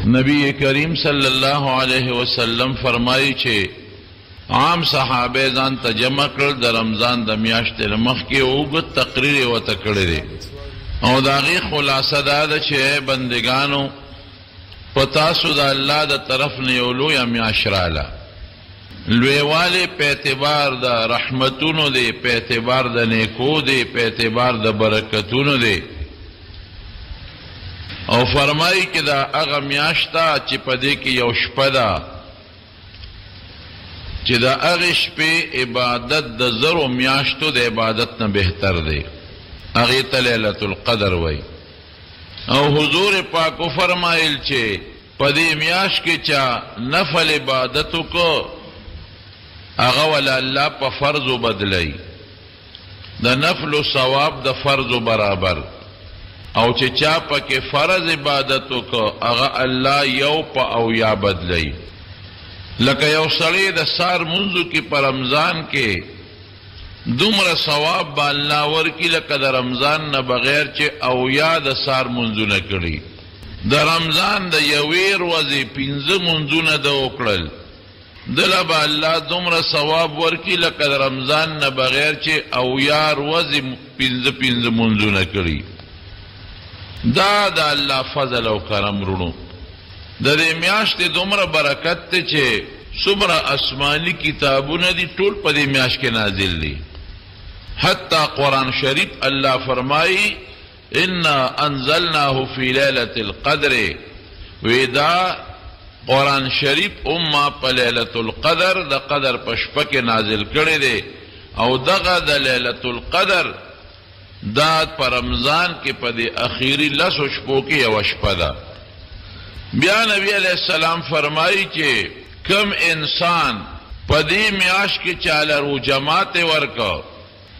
نبی کریم صلی الله علیه وسلم فرمایي چې عام صحابه ځان ته جمع کړل د رمضان د میاشتې له مخکې اوږد تقریر یې ورته کړی دی او د هغې خلاصه دا ده چې ای بندګانو، په تاسو د الله د طرف نه یو لویه میاشت راله. لویوالی په اعتبار د رحمتونو دی، په اعتبار د نیکو دی، په اعتبار د برکتونو دی. او فرمایي چې دا هغه میاشت ده چې په دې کې یو شپه ده چې د هغې شپې عبادت د زرو میاشتو د عبادت نه بهتر دی، هغې ته لیلة القدر وایي. او حضور پاک وفرمایل چې په دې میاشت کې چا نفل عبادت وکړ هغه وله الله په فرضو بدلوي، د نفلو ثواب د فرضو برابر، او چې چا پکې فرض عبادت وکړ هغه الله یو په 70 بدلوي. لکه یو سړی د سهار لمونځ وکړي په رمضان کې دومره ثواب به الله ورکړي لکه د رمضان نه بغیر چې 70 د سهار لمونځونه کړي. د رمضان د یوې ورځې پنځه لمونځونه ده وکړل، ده له به الله دومره ثواب ورکړي لکه د رمضان نه بغیر چې 70 ورځې پنځه پنځه لمونځونه کړي. دا د الله فضل او کرم وروڼو. د دې میاشتې دومره برکت دی چې څومره اسماني کتابونه دي ټول په دې میاشت کې نازل دي. حتی قرآن شریف الله فرمایي انا انزلناه فی لیلة القدر، وی دا قرآن شریف هم ما په لیلة القدر د قدر په شپه کې نازل کړی دی، او دغه د لیلة القدر دا په رمضان کې په دې اخیري لسو شپو کې یوه شپه ده. بیا نبی علیه السلام فرمایي چې کوم انسان په دې میاشت کې چاله روژه ماتې ورکړ،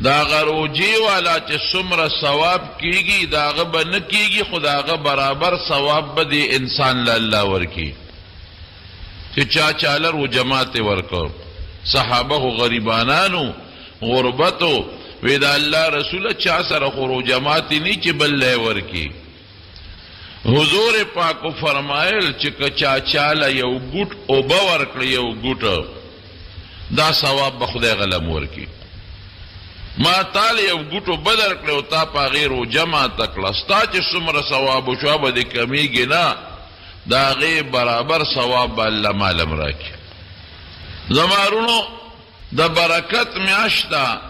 د هغه روژې والا چې څومره ثواب کیږي د هغه به نه کیږي، خو د هغه برابر ثواب به دې انسان له الله ورکړي چې چا چاله روژه ماتې ورکړ. صحابه خو غریبانان وو، غربت وو، وی د الله رسوله چا سره خو روژه ماتې نی چې بل له ورکړي. حضور پاک وفرمایل چې که چا چاله یو ګوټ اوبه ورکړي، یو ګوټ، دا ثواب به خدای غلم ورکړي. ما تاله یو ګوټ اوبه درکړې او تا په هغې روژه ماته کړه، ستا چې څومره ثواب وشو هغه به دې کمیږي نه، د هغې برابر ثواب به الله مالم راکړي. زما وروڼو، د برکت میاشت ده.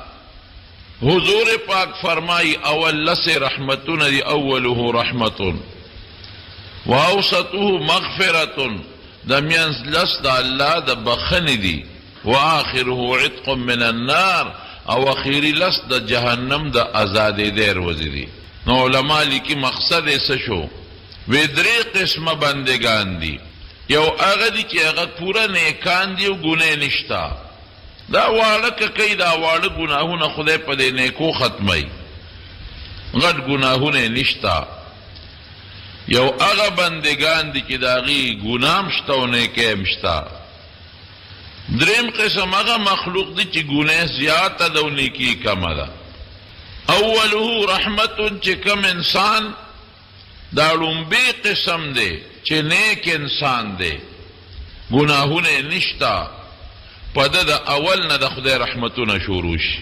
حضور پاک فرمائی اول لس رحمتونه دی، اوله رحمت واوسطه مغفرة، د مینځ لس د الله د بخښنې دي، واخره عتق من النار، او اخیری لس د جهنم د ازادېدی ورځې دي. نو علما لیکي مقصد یې څه شو؟ وې درې قسمه بندګان دي، یو هغه دي چې هغه پوره نیکان دي او ګناه یې نشته، دا واړه که کوي دا واړه ګناهونه خدای په دې نیکو ختموي، غټ ګناهونه یې نشته. یو هغه بندګان دي چې د هغوی ګناه هم شته او نیکۍ هم شته. دریم قسم هغه مخلوق دي چې ګناه زیاته ده او نیکي کمه ده. اوله رحمت، چې کوم انسان دا ړومبی قسم دی چې نیک انسان دی، ګناهونه یې نشته، په ده د اول نه د خدای رحمتونه شروع شي.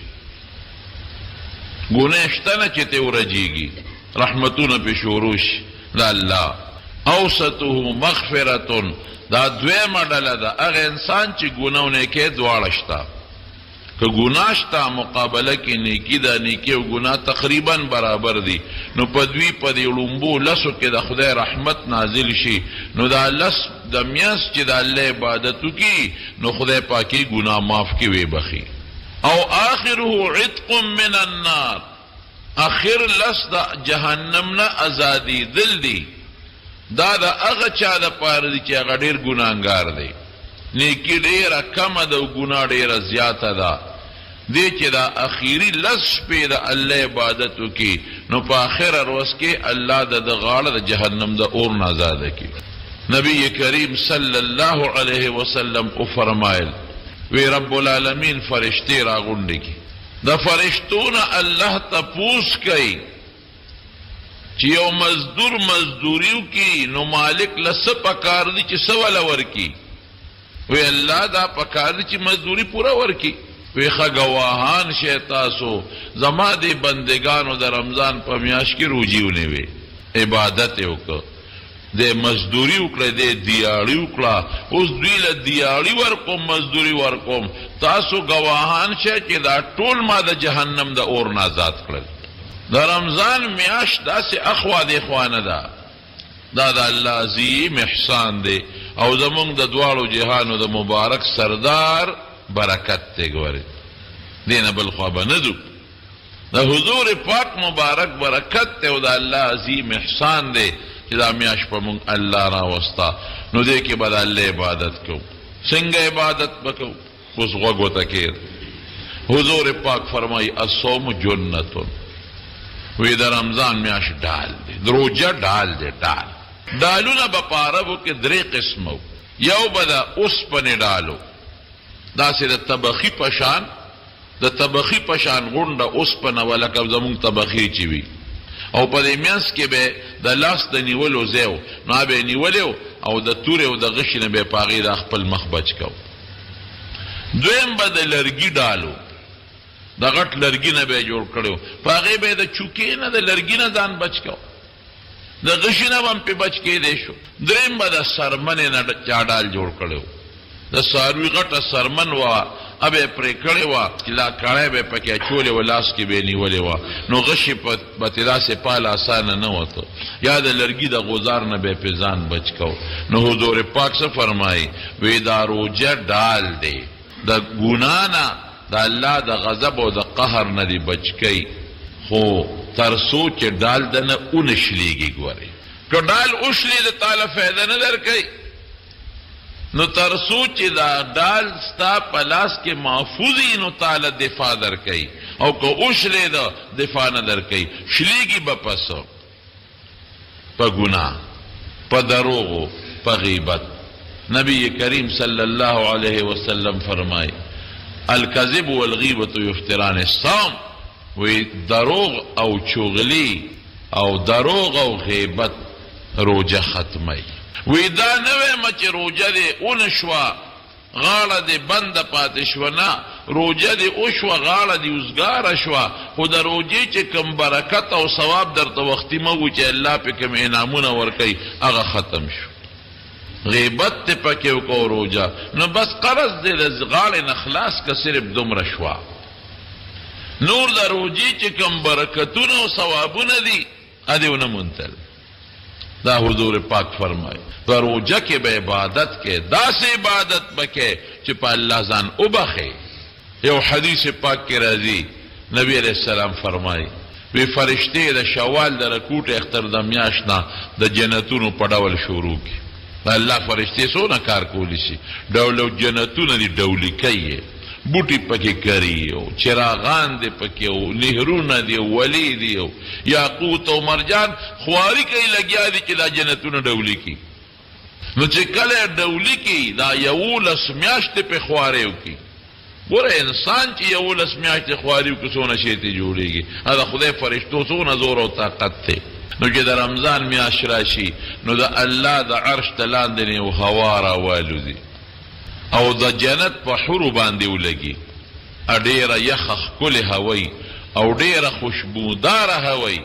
ګناه شته نه چې ترې ورجیږي، رحمتونه پرې شروع شي د الله. اوسطه مغفرة، دا دویمه ډله ده، هغه انسان چې ګناه او نیکۍ دواړه شته. که ګناه شته مقابله کې نیکي ده، نیکي او ګناه تقریبا برابر دي، نو په دوی په دې ړومبو لسو کې د خدای رحمت نازل شي، نو دا لس د مینځ چې د الله عبادت وکړي نو خدای پاک یې ګناه معاف کړي ویې بخښي. او آخره عتق من النار، اخر لس د جهنم نه ازادیدل دي. دا د هغه چا لپاره دي چې هغه ډېر ګناهګار دی، نېکي ډېره کمه ده او ګناه ډېره زیاته ده، دی چې دا اخیري لس شپې د الله عبادت وکړي نو په اخره ورځ کې الله د ده غاړه د جهنم د اور نه ازاده کړي. نبی کریم صلی الله علیه وسلم وفرمایل، وی رب العالمین فرشتې راغونډې کړي، د فرشتو نه الله تپوس کوي. چې یو مزدور مزدوري وکړي نو مالک له څه پکار دي چې څه وله ورکړي؟ وی الله دا پکار دي چې مزدوري پوره ورکړي. وی ښه ګواهان شئ تاسو زما دې بندګانو د رمضان په میاشت کې روژې ونیوې، عبادت یې وکړ، دی مزدوري وکړه، دی دیاړي وکړه، اوس دوی له دیاړي ورکوم، مزدوري ورکوم، تاسو ګواهان شئ چې دا ټول ما د جهنم د اور نه ازاد کړل. د رمضان میاشت داسې اخوا دیخوا نه ده، دا د الله عظیم احسان دی او زمونږ د دواړو جهانو د مبارک سردار برکت دی. ګورئ دې نه بل خوا به نه ځو. د حضور پاک مبارک برکت دی او د الله عظیم احسان دی چې دا میاشت په مونږ الله راوسته، نو دې کې به د الله عبادت کوو. څنګه عبادت به کوو؟ اوس غوږ ورته کېږده. حضور پاک فرمایي الصوم جنة، وی د رمضان میاشت ډال دی، د روژه ډال دی. ډال ډالونه به په عربو کې درې قسمه وو. یو به د اوسپنې ډال و، داسې د تبخي په شان، د تبخي په شان غونډه اوسپنه وه لکه زموږ تبخې چې وي، او په دې منځ کې به د لاس د نیولو ځای و، نو هغه به یې نیولی و او د تورې او د غشي نه به یې په هغې دا خپل مخ بچ کاوه. دویم به د لرګي ډال و، د غټ لرګي نه به یې جوړ کړی و، په هغې به یې د چوکې نه د لرګي نه ځان بچ کاوه، د غشي نه به هم پرې بچ کېدی شو. دریم به د څرمنې نه چا ډال جوړ کړی و، د څاروي غټه څرمن وه، هغه به یې پرې کړې وه، چې لا کړی به یې پکې اچولې وه، لاس کې به یې نیولې وه، نو غشي به ترې داسې پاله اسانه نه وته، یا د لرګي د غوزار نه به یې پرې ځان بچ کاوه. نو حضور پاک څه فرمایي؟ وی دا روژه ډال دی، د ګناه نه، د الله د غضب او د قهر نه دې بچ کوي، خو تر څو چې ډال دنه ونه شلېږي. ګورې که ډال وشلېده تاله فایده نه درکوي، نو تر څو چې دا ډال ستا په لاس کې محفوظ وي نو تاله دفاع درکوي، او که وشلېده دفاع نه درکوي. شلېږي به په څه؟ په ګناه، په دروغو، په غیبت. نبی کریم صلی الله علیه وسلم فرمای الکذب والغیبة یفتران الصوم، وی دروغ او چغلی او دروغ او غیبت روژه ختموي. وی دا نه وایم چې روژه دې ونه شوه غاړه دې بنده پاتې شوه، نه، روژه دې وشوه، غاړه دې وزګاره شوه، خو د روژې چې کوم برکت او ثواب درته وختي مه وو چې الله پرې کوم انعامونه ورکوي هغه ختم شو. غیبت دې پکې وکړ او روژه نو بس قرض دې د غاړې نه خلاص که، صرف دومره شوه. نور د روژې چې کوم برکتونه او ثوابونه دي هغه دې ونه موندل. دا حضور پاک فرمایي په روژه کې به عبادت کې، داسې عبادت به کې چې په الله ځان وبخښې. یو حدیث پاک کې راځي، نبی علیه السلام فرمایي وی فرشتې د شوال د رکوټ اختر د میاشت نه د جنتونو په ډول شروع کړي. د الله فرشتې څونه کار کولی شي، ډول او جنتونه دي ډولي کوي، بوټي پکې کري او چراغان دي پکې او نهرونه دي او ولې دي او یاقوت او مرجان، خواري کوي لګیا دي چې دا جنتونه ډولي کړي. نو چې کله یې ډولي کړي دا 11 میاشتې پرې خوارۍ وکړي. ګوره انسان چې 11 میاشتې خواري وکړي څونه شی ترې جوړېږي، دا د خدای فرشتو څونه زور او طاقت دی. نو چې د رمضان میاشت راشي نو د الله د عرش د لاندې نه یو هوا راوالوځي او د جنت په حورو باندې ولګي. ډېره یخه ښکلې هوا وي او ډېره خوشبوداره هوا وي.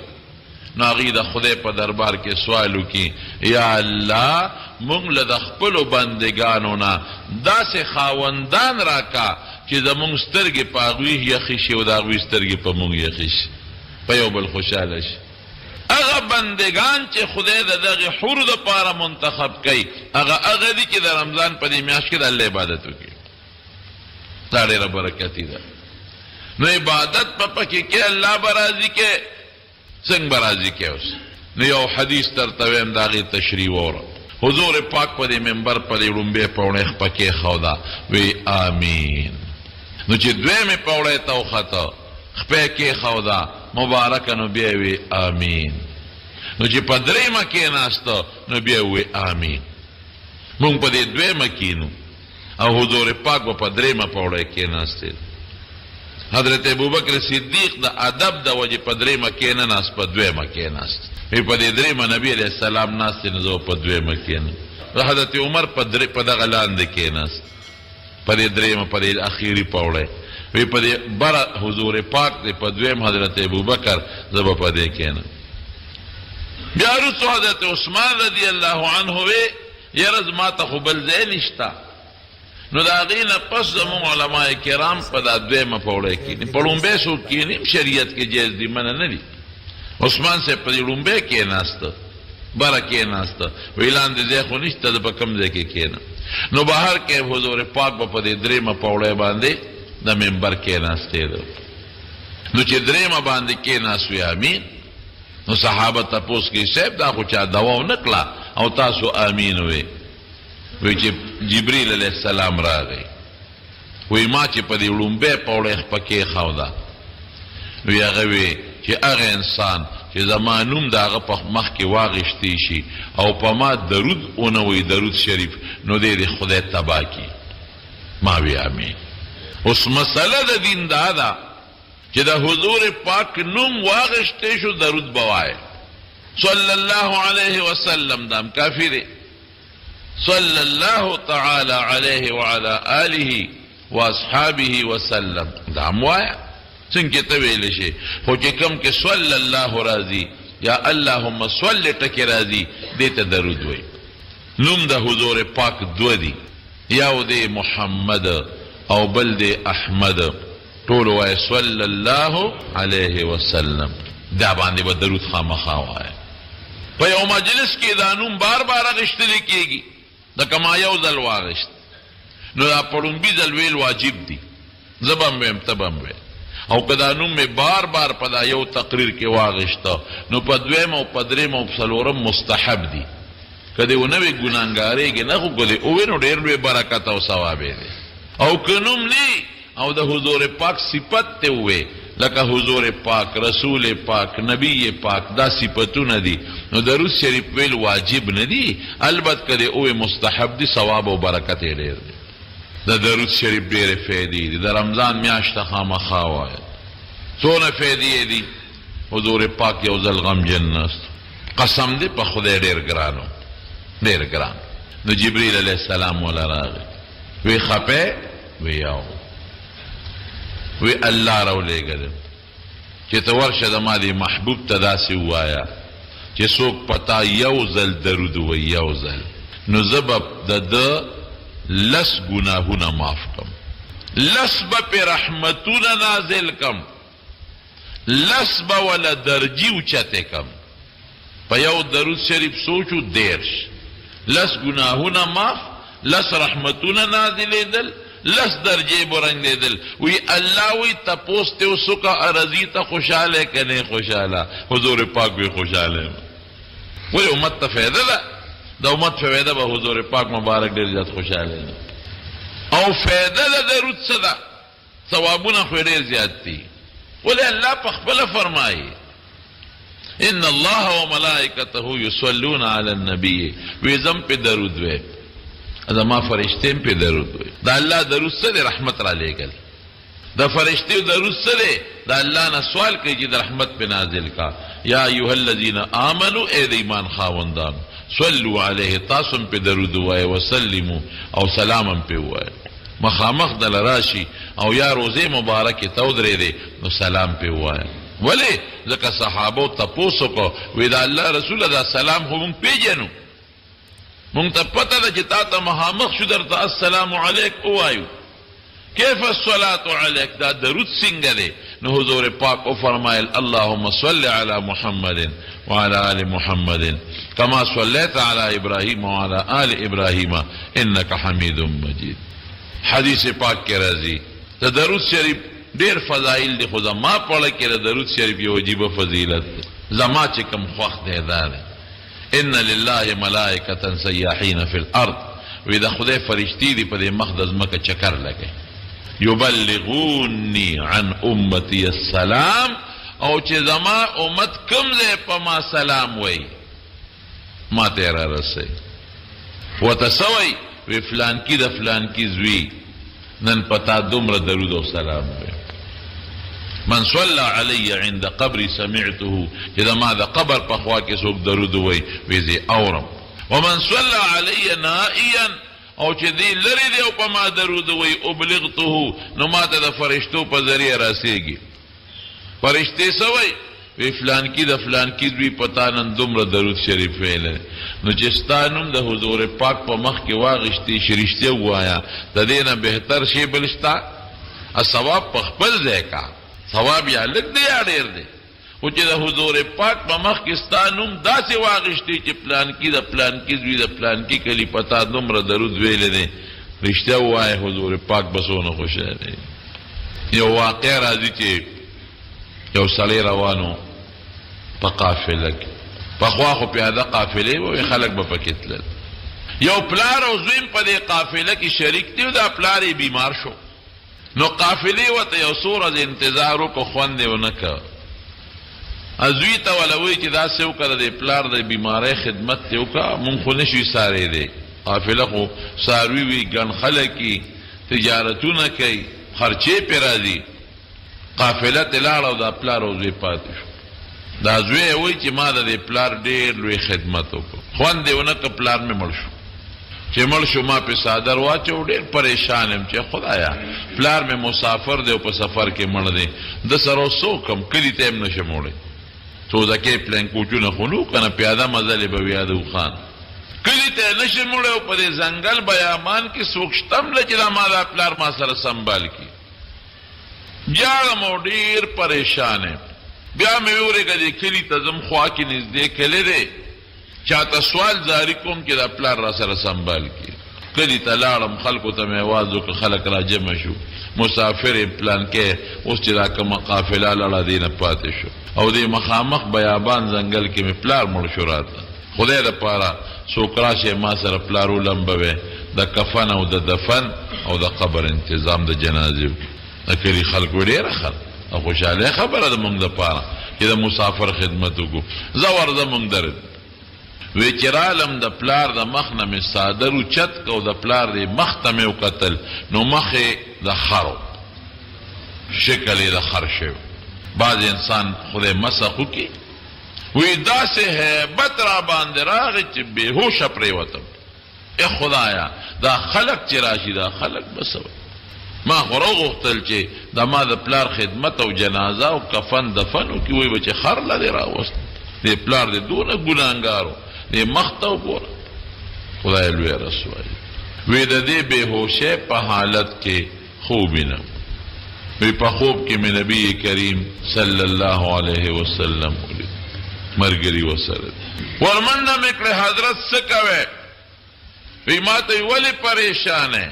نو هغوی د خدای په دربار کې سوال وکړي، یا الله مونږ له د خپلو بندګانو نه داسې خاوندان راکړه چې زمونږ سترګې په هغوی یخې شي او د هغوی سترګې په مونږ یخې شي، په یو بل خوشحاله شي. هغه بندګان چې خدای د دغې حورو دپاره منتخب کوي هغه هغه دي چې د رمضان په دې میاشت کې د الله عبادت وکړي. دا ډېره برکتي ده. نو عبادت په پکې کې الله به راضي کې، څنګه به راضي کې؟ اوس نو یو حدیث درته وایم، د هغې تشریح واوره. حضور پاک په دې منبر په دې ړومبۍ پوړۍ خپه کېښوده، وی آمین. نو چې دویمې پوړۍ ته وخته خپه یې کېښوده مبارکه، نو بیا یې وی آمین. نو چې په درېیمه کېناسته نو بیا یې ووی آمین. مونږ په دې دویمه کینو او حضور پاک به په درېیمه پوړۍ کېناستی. حضرت ابوبکر صدیق د ادب د وجې په درېیمه کېنه ناست، په دویمه کېناست. وی په دې درېیمه نبي علیه السلام ناست دی، نو زه به په دویمه کېنم. حضرت عمر په درې په دغه لاندې کېناست، په دې درېیمه، په دې اخیري پوړۍ. وی په دې بره حضور پاک دی، په دویم حضرت ابوبکر، زه به په دې کېنم. بیا وروسته حضرت عثمان رضی الله عنه وی یاره زما ته خو بل ځای نشته. نو د هغې نه پس زموږ علماء کرام په دا دویمه پوړۍ کینی، په ړومبی څوک کینی هم شریعت کې جایز دي، منع نه دي. عثمان صاحب په دې ړومبی کیناست، بره کیناست، وی لاندې ځای خو نشته، زه په کوم ځای کې کینم؟ نو بهر کې حضور پاک به په دې دریمه پوړۍ باندې د منبر کیناستېده. نو چې دریمه باندې کیناست وی امین، نو صحابه تپوس کوي صاحب دا خو چا دوا ونه کړه او تاسو امین وی؟ وی چې جبريل علیه السلام راغی، وی ما چې په دې ړومبی پوړۍ خپه کېښوده، وی هغه وی چې هغه انسان چې زما نوم د هغه په مخ کې واغشتی شي او په ما درود ونه وایي، درود شریف، نو دی دې خدای تباه کړي. ما وی امین. اوس مسله د دین دا ده چې د حضور پاک نوم واغشتی شو درود به وایې صلی الله علیه وسلم، دا هم کافي دی. صلی الله تعالی علیه وعلى آله واصحابه وسلم، دا هم وایه څنګه ته ویل شي. خو چې کوم کې صلی الله راځي یا اللهم صل ټکی راځي، دې ته درود وایي. نوم د حضور پاک دوه دي، یو دی محمد او بل دی احمد. ټول وایه صلی الله علیه وسلم، دا باندې به درود خامخا وایه. په یو مجلس کې دا نوم بار بار اخیستل کېږي، لکه ما یو ځل واغشت، نو دا په ړومبي ځل ویل واجب دي، زه به هم ویم ته به هم وې. او که دا نوم مې بار بار په دا یو تقریر کې واغشته، نو په دویم او په دریم او په څلورم مستحب دي. که دې ونه وي ګناهګارېږې نه، خو که دې ووې نو ډېر لوی برکت او ثواب یې دی. او که نوم نه او د حضور پاک صفت ته ووې، لکه حضور پاک، رسول پاک، نبی پاک، دا صفتونه دي، نو درود شریف ویل واجب نه دي، البت که دې ووې مستحب دي، ثواب او برکت یې ډېر دی. د درود شریف ډېرې فایدې دي، د رمضان میاشت ته خامخا وایه، څونه فایدې یې دي. حضور پاک یو ځل غمجن ناست، قسم دې په خدای ډېر ګران و، ډېر ګران. نو جبریل علیه السلام وله راغی، وی خپه؟ وی یاو. وی الله راولېږلم چې ته ورشه زما دې محبوب ته داسې ووایه چې څوک په تا یو ځل درود ووایي، یو ځل، نو زه به د ده لس ګناهونه معاف کړم، لس به پرې رحمتونه نازل کړم، لس به وله درجي اوچتې کم. په یو درود شریف سوچو 30، لس ګناهونه معاف، لس رحمتونه نازلېدل، لس درجې برنګېدل. وی الله وی تپوس ته وسوکه ارزی ته خوشاله که نه خوشاله؟ حضور پاک وی خوشاله یم. ولې امت ته فایده ده، د امت فایده به حضور پاک مبارک ډېر زیات خوشاله نه. او فایده د درود څه ده؟ ثوابونه خو ډېر زیات دي. ولې الله په خپله فرمایي ان الله وملائکته یصلون علی النبی، وی زم په درود وی، زما فرشتې هم په درود وی. د الله درود څه دی؟ رحمت را لېږل. د فرشتې درود څه دی؟ د الله نه سوال کوي چې د رحمت په نازل کا. یا ایها الذین آمنو، ای د ایمان خاوندانو، صلو علیه، تاسو هم په درود ووایئ، وسلمو، او سلام هم پې ووایئ. مخامخ دله راشي او یا روضې مبارکې ته ودرېدې نو سلام پې ووایه. ولې؟ ځکه صحابو تپوس وکړ، وې د الله رسوله دا سلام خو مونږ پېژنو، مونږ ته پته ده چې تا ته مخامخ شو درته السلام علیک ووایو، کیف الصلاة علیک، دا درود څنګه دی؟ نو حضور پاک وفرمایل اللهم صل علی محمد وعلى آل محمد کما صلیت علی ابراهیم وعلى آل ابراهیم انک حمید مجید. حدیث پاک کې راځي د درود شریف ډیر فضایل دي، خو زما په اړه کې د درود شریف یو عجیبه فضیلت دی، زما چې کوم خوښ دی دا دی، ان لله ملائکة سیاحین فی الارض، وی د خدای فرشتې دي په دې مخ د ځمکه چکر لګوي، یبلغوني عن امتي السلام، او چې زما امت کوم ځای په ما سلام وایي ما ته یې رارسوي. ورته څه وایي؟ وی فلانکي د فلانکي زوی نن په تا دومره درود او سلام وویل. من صلى علی عند قبري سمعته، چې د ما د قبر په خوا کې څوک درود ووایي، وایي زه یې اورم. ومن صلى علی نائیا، او چې دی لرې دی او په ما درود ووایي، ابلغته، نو ما ته د فرشتو په ذریعه راسېږي. فرشتې څه وایي؟ وی فلانکي د فلانکي زوی په تا نن دومره درود شریف ویلی دی، نو چې ستا نوم د حضور پاک په مخ کې واخیستی شي، رښتیا ووایه، د دې نه بهتر شی بل شته؟ ثواب په خپل ځای کا، ثواب یا لږ دی یا ډېر دی، خو چې د حضور پاک په مخ کې ستا نوم داسې واخیستی چې پلانکي د پلانکي زوی د پلانکي کلي په تا دومره درود ویلی دی، رښتیا ووایه حضور پاک به څونه خوشحاله وي. یو واقعه راځي چې یو سړی روان و په قافله کې، پخوا خو پیاده قافلې به وې، خلک به پکې تلل. یو پلار او زوی هم په دې قافله کې شریک دی او دا پلار یې بیمار شو، نو قافلې ورته یو څو ورځې انتظار وکړ، خوند یې ونه کړ. زوی ته وله وایي چې داسې وکړه، د دې پلار د بیمارۍ خدمت دې وکړه، مونږ خو نه شو ایسارېدی، قافله خو څاروي وي، ګڼ خلک وي، تجارتونه کوي، خرچې پرې راځي. قافله ترې لاړه او دا پلار او زوی پاتې شو. دا زوی یې وایي چې ما د دې پلار ډېر لوی خدمت وکړ، خوند یې ونه کړ، پلار مې مړ شو. چې مړ شو ما پې څادر واچو، ډېر پریشان یم چې خدایه پلار مې مسافر دی او په سفر کې مړ دی، ده سره اوس څه وکړم، کلي ته یې هم نه شم وړی، څو ځکې پلین کوچونه خو نه وو که نه پیاده مزلې به وي د اوښانو، کلي ته یې نه شم وړی او په دې ځنګل بیابان کې څوک شته هم نه چې دا ما دا پلار ما سره سمبال کړي. ژاړم او ډېر پریشان یم. بیا مې وورېږه دې کلي ته ځم، خوا کې نږدې کلی دی، چاته سوال زاري کوم چې دا پلار راسره سمبال کړي. کلي ته لاړم، خلکو ته مې اواز وکړ، خلک راجمع شو، مسافر یم پلانکی، اوس چې دا کومه قافله لاړه دې نه پاتې شو او دې مخامخ بیابان ځنګل کې مې پلار مړ شو، راته خدای دپاره څوک راشی ما سره پلار ولمبوی، د کفن او د دفن او د قبر انتظام د جنازې وکړي. د کلي خلک وایي ډېره ښه ده د خوشحالۍ خبره ده مونږ دپاره چې د مسافر خدمت وکړو، ځه ورځه مونږ در وی چې رالم د پلار د مخ نه مې څادر اوچت کړ او د پلار دې مخ ته مې وکتل نو مخ یې د خر و، شکل یې د خر شوی و. بعضې انسان خدای مسخ وکړي وی داسې هیبت راباندې راغی چې بې هوشه پرېوتم. ای خدایه دا خلک چې راشي دا خلک به څه وایي؟ ما خو راوغوښتل چې د ما د پلار خدمت او جنازه او کفن دفن وکړي، وایي به چې خر له دې راوست، دې پلار دې دونه ګناهګار و، دې مخ ته وګوره. خدای لوی رسوایي. وی د دې بې هوشۍ په حالت کې خوب وینم. وی په خوب کې مې نبی کریم صلی الله علیه وسلم ولید، مرګري وسره دي. ورمنډه مې کړې، حضرت څه کوې؟ وی ما ته ولې پریشان یې؟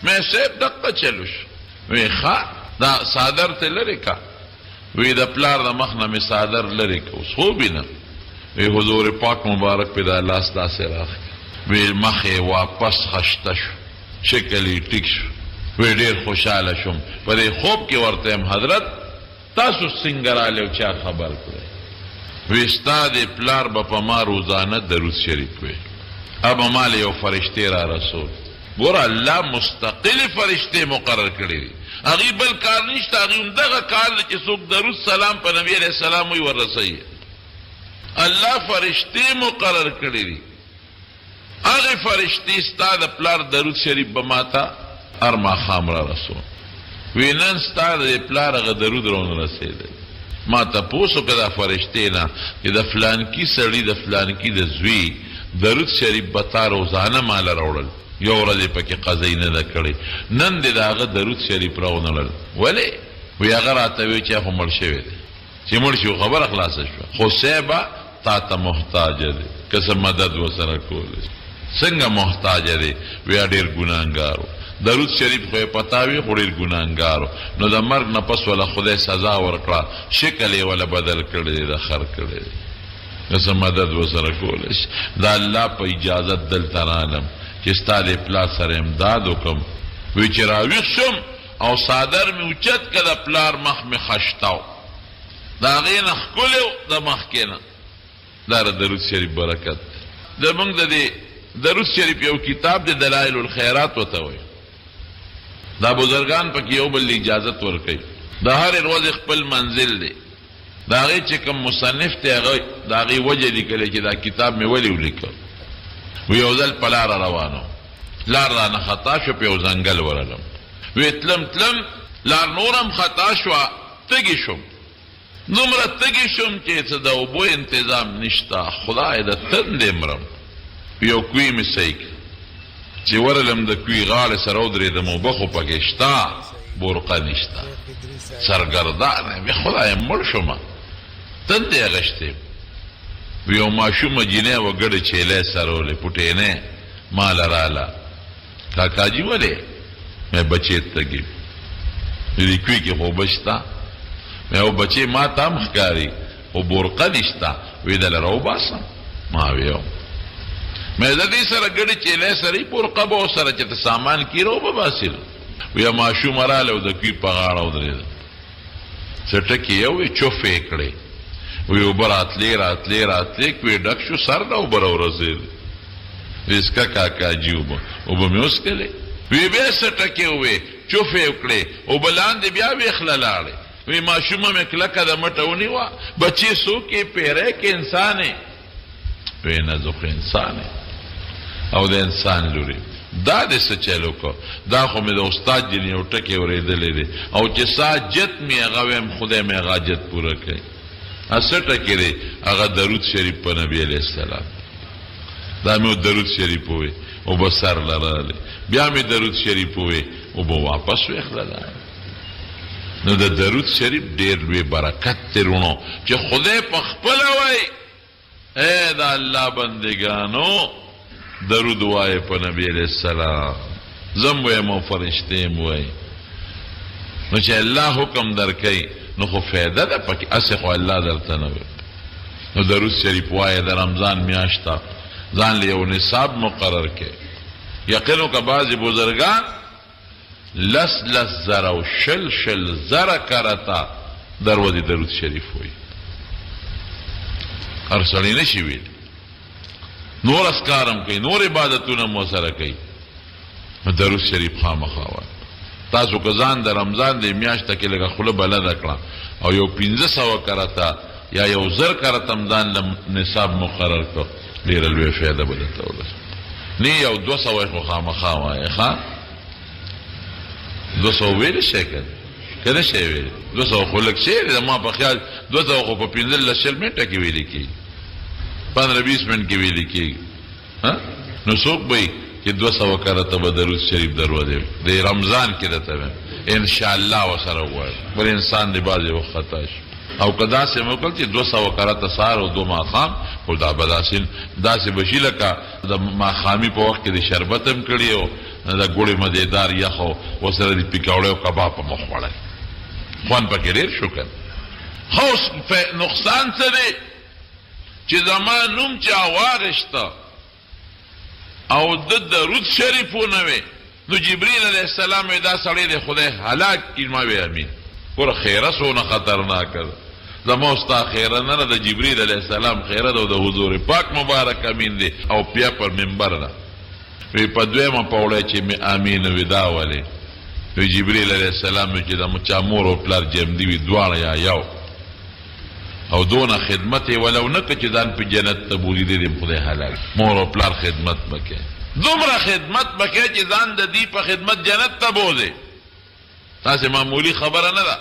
مې صاحب دقه چلو شو. وی ښه دا څادر ته لرې کا. وی د پلار د مخ نه مې څادر لرې که، اوس خوب وینم. وی حضور پاک مبارک پې دا لاس داسې راښکه، وی مخ یې واپس خشته شو، شکل یې ټیک شو. وی ډېر خوشحاله شوم، په دې خوب کې ورته یم حضرت تاسو څنګه راغلئ او چا خبر کړئ؟ وی ستا دې پلار به په ما روزانه درود شریف ویل، ابه ما له یو فرشتې را رسول. ګوره الله مستقلې فرشتې مقرر کړې دي، هغوی بل کار نشته، هغوی همدغه کار دی چې څوک درود سلام په نبي علیه السلام وایي وررسوي. الله فرشتې مقرر کړې دي. هغې فرشتې ستا د پلار درود شریف به ماته هر ماښام را رسول. وی نن ستا د پلار هغه درود راونه رسېدی. ما تپوس وکړ دا فرشتې نه چې د فلانکي سړي د فلانکي د زوی درود شریف به تا روزانه ماله راوړل، یو ورځ یې پکې قضۍ نه ده کړې، نن دې د هغه درود شریف راونړل ولې؟ وی هغه راته وی چې خو مړ شوی دی. چې مړ شو خبره خلاصه شوه. خو صیبه تا ته محتاج دی که څه مدد ورسره کولی شې. څنګه محتاج دی؟ ویا ډیر ګناهګار و، درود شریف خو یې په تا وی خو ډیر ګناهګار و، نو د مرګ نه پس وله خدای سزا ورکړه، شکل یې وله بدل کړی دی، د خر کړی دی. که څه مدد ورسره کولی شې. د الله په اجازت دلته رالم چې ستا د پلار سره امداد وکړم. وی چې راویښ شوم او څادر مې اوچت که د پلار مخ مې خشته و، د هغې نه ښکلی و د مخکې نه. دا د درود شریف برکت دی. زمونږ د دې درود شریف یو کتاب دی دلائل الخیرات ورته وایي. دا بزرګان پکې یو بل له اجازت ورکوي. د هرې ورځې خپل منزل دی. د هغې چې کوم مصنف دی هغه د هغې وجه لیکلې چې دا کتاب مې ولې ولیکه. وی یو ځل په لاره روان وم، لار رانه خطا شوه، په یو ځنګل ورغلم. وی تلم تلم لار نور هم خطا شوه، تږی شوم. دومره تږی شوم چې څه د اوبو انتظام نشته، خدای د تندې مرم. یو کوی مې صحیح کړ. چې ورغلم د کوی غاړې سره ودرېدم، اوبه خو پکې شته، بورقه نشته. سرګردان یم، وی خدایه مړ شوم، تندې اغشتې یم. وی یو ماشومه جینۍ وه، ګډې چیلې سرولې، پوټینۍ ماله راله. کاکاجي ولې؟ مې بچې تږي دې کوی کې خو بشتا. مې او بچې ما ته هم ښکاري خو بورقه نشته. وی دله راوباسم؟ ما ویو مې د دې سره ګړي چې له سره بورقه به سره چې ته سامان کی رو به باسل. وی ماشوم رااله او د کوی په غاړه ودرېد، څه ټکي یې ووې، چوف یې کړې، وی اوبه راتلې راتلې راتلې، کوی ډک شو، سر له اوبه راورسېدې. وی څکه کاکاجي اوبه، اوبه مې وڅکلې. وی بیا څه ټکي ووې، چوف یې وکړې، اوبه لاندې بیا ویښله لاړې. وی ماشومه مې کلکه د مټه ونیوه، بچې څوک یې، پیری که انسان یې؟ وی نه زه خو انسان یم او د انسان لور یم. دا دې څه چل وکړ؟ دا خو مې د استاد جنې یو ټکی اورېدلی دی او چې څه حاجت مې هغه وایم خدای مې هغه حاجت پوره کوي. څه ټکی دی؟ هغه درود شریف په نبي علیه السلام. دا مې درود شریف ووی، اوبه سر له راغلې، بیا مې درود شریف ووی، اوبه واپس ویښله لاړې. نو د درود شریف ډېر لوی برکت دی وروڼو چې خدای په خپله وایي اې د الله بندګانو درود وایه په نبی علیه السلام، زه هم وایم او فرشتې هم وایي. نو چې الله حکم درکوي نو خو فایده ده پکې، هسې خو الله درته نه وایي. نو درود شریف وایه، د رمضان میاشت ده، ځان له یو نصاب مقرر کړئ. یقین وکړه بعضې بزرګان لس لس زره او شل شل زره کرته دروازې درود شریف وایي. هر سړی نشي ویلی، نور اذکار هم کوي، نور عبادتونه هم ورسره کوي، نو درود شریف خامخا وایي. تاسو که ځان د رمضان د میاشت کې لږه خوله بلده کړه او یو 500 کرته یا یو 1000 کرته هم ځان له نصاب مقرر کړ، ډېره لویه فایده به درته ورسوي. نه یو 200 خو خامخا وایې، ښه 200 ویلی شی که که نه شی ویلی؟ 200 خو لږ شی دی، زما په خیال 200 خو په 15 20 منټه کې ویلی کېږي، 15 20 منټ کې ویلی کېږي. نو څوک به چې 200 کرته به درود شریف دروازې د رمضان کې درته وایم ان شاء الله ورسره ووایم. بل انسان دی بعضې وخت خطا شي. او که داسې مې وکړل چې 200 کرته سهار او دوه ماښام، خو دا به داسې داسې به شي لکه د ماښامي په وخت کې دې شربت هم کړي او د ګوړې مزېدار یخ او ورسره دې پکوړې او کباب هم وخوړل، خوند پکې ډېر شو که نه. ښه اوس نقصان څه دی چې زما نوم چا واخیسته او د درود شریف ونه وی، نو جبرئیل علیه السلام وی دا سړی دی خدای هلاک کړي. ما وی امین. ګوره خیره څونه خطرناکه ده، زما او ستا خیره نه ده، د جبرئیل علیه السلام خیره ده او د حضور پاک مبارک امین دی. او بیا پر منبر ده وی په دویمه پوړی چې مې امین وی دا ولې؟ وی جبرئیل علیه السلام وی چې د چا مور او پلار جمدي وي دواړه یا یو، او دونه خدمت یې ولو نه کړ چې ځان په جنت ته بوځي، دې دې خدای حلال. مور او پلار خدمت به کوې، دومره خدمت به کوې چې ځان د دوی په خدمت جنت ته بوځې، داسې معمولي خبره نه ده،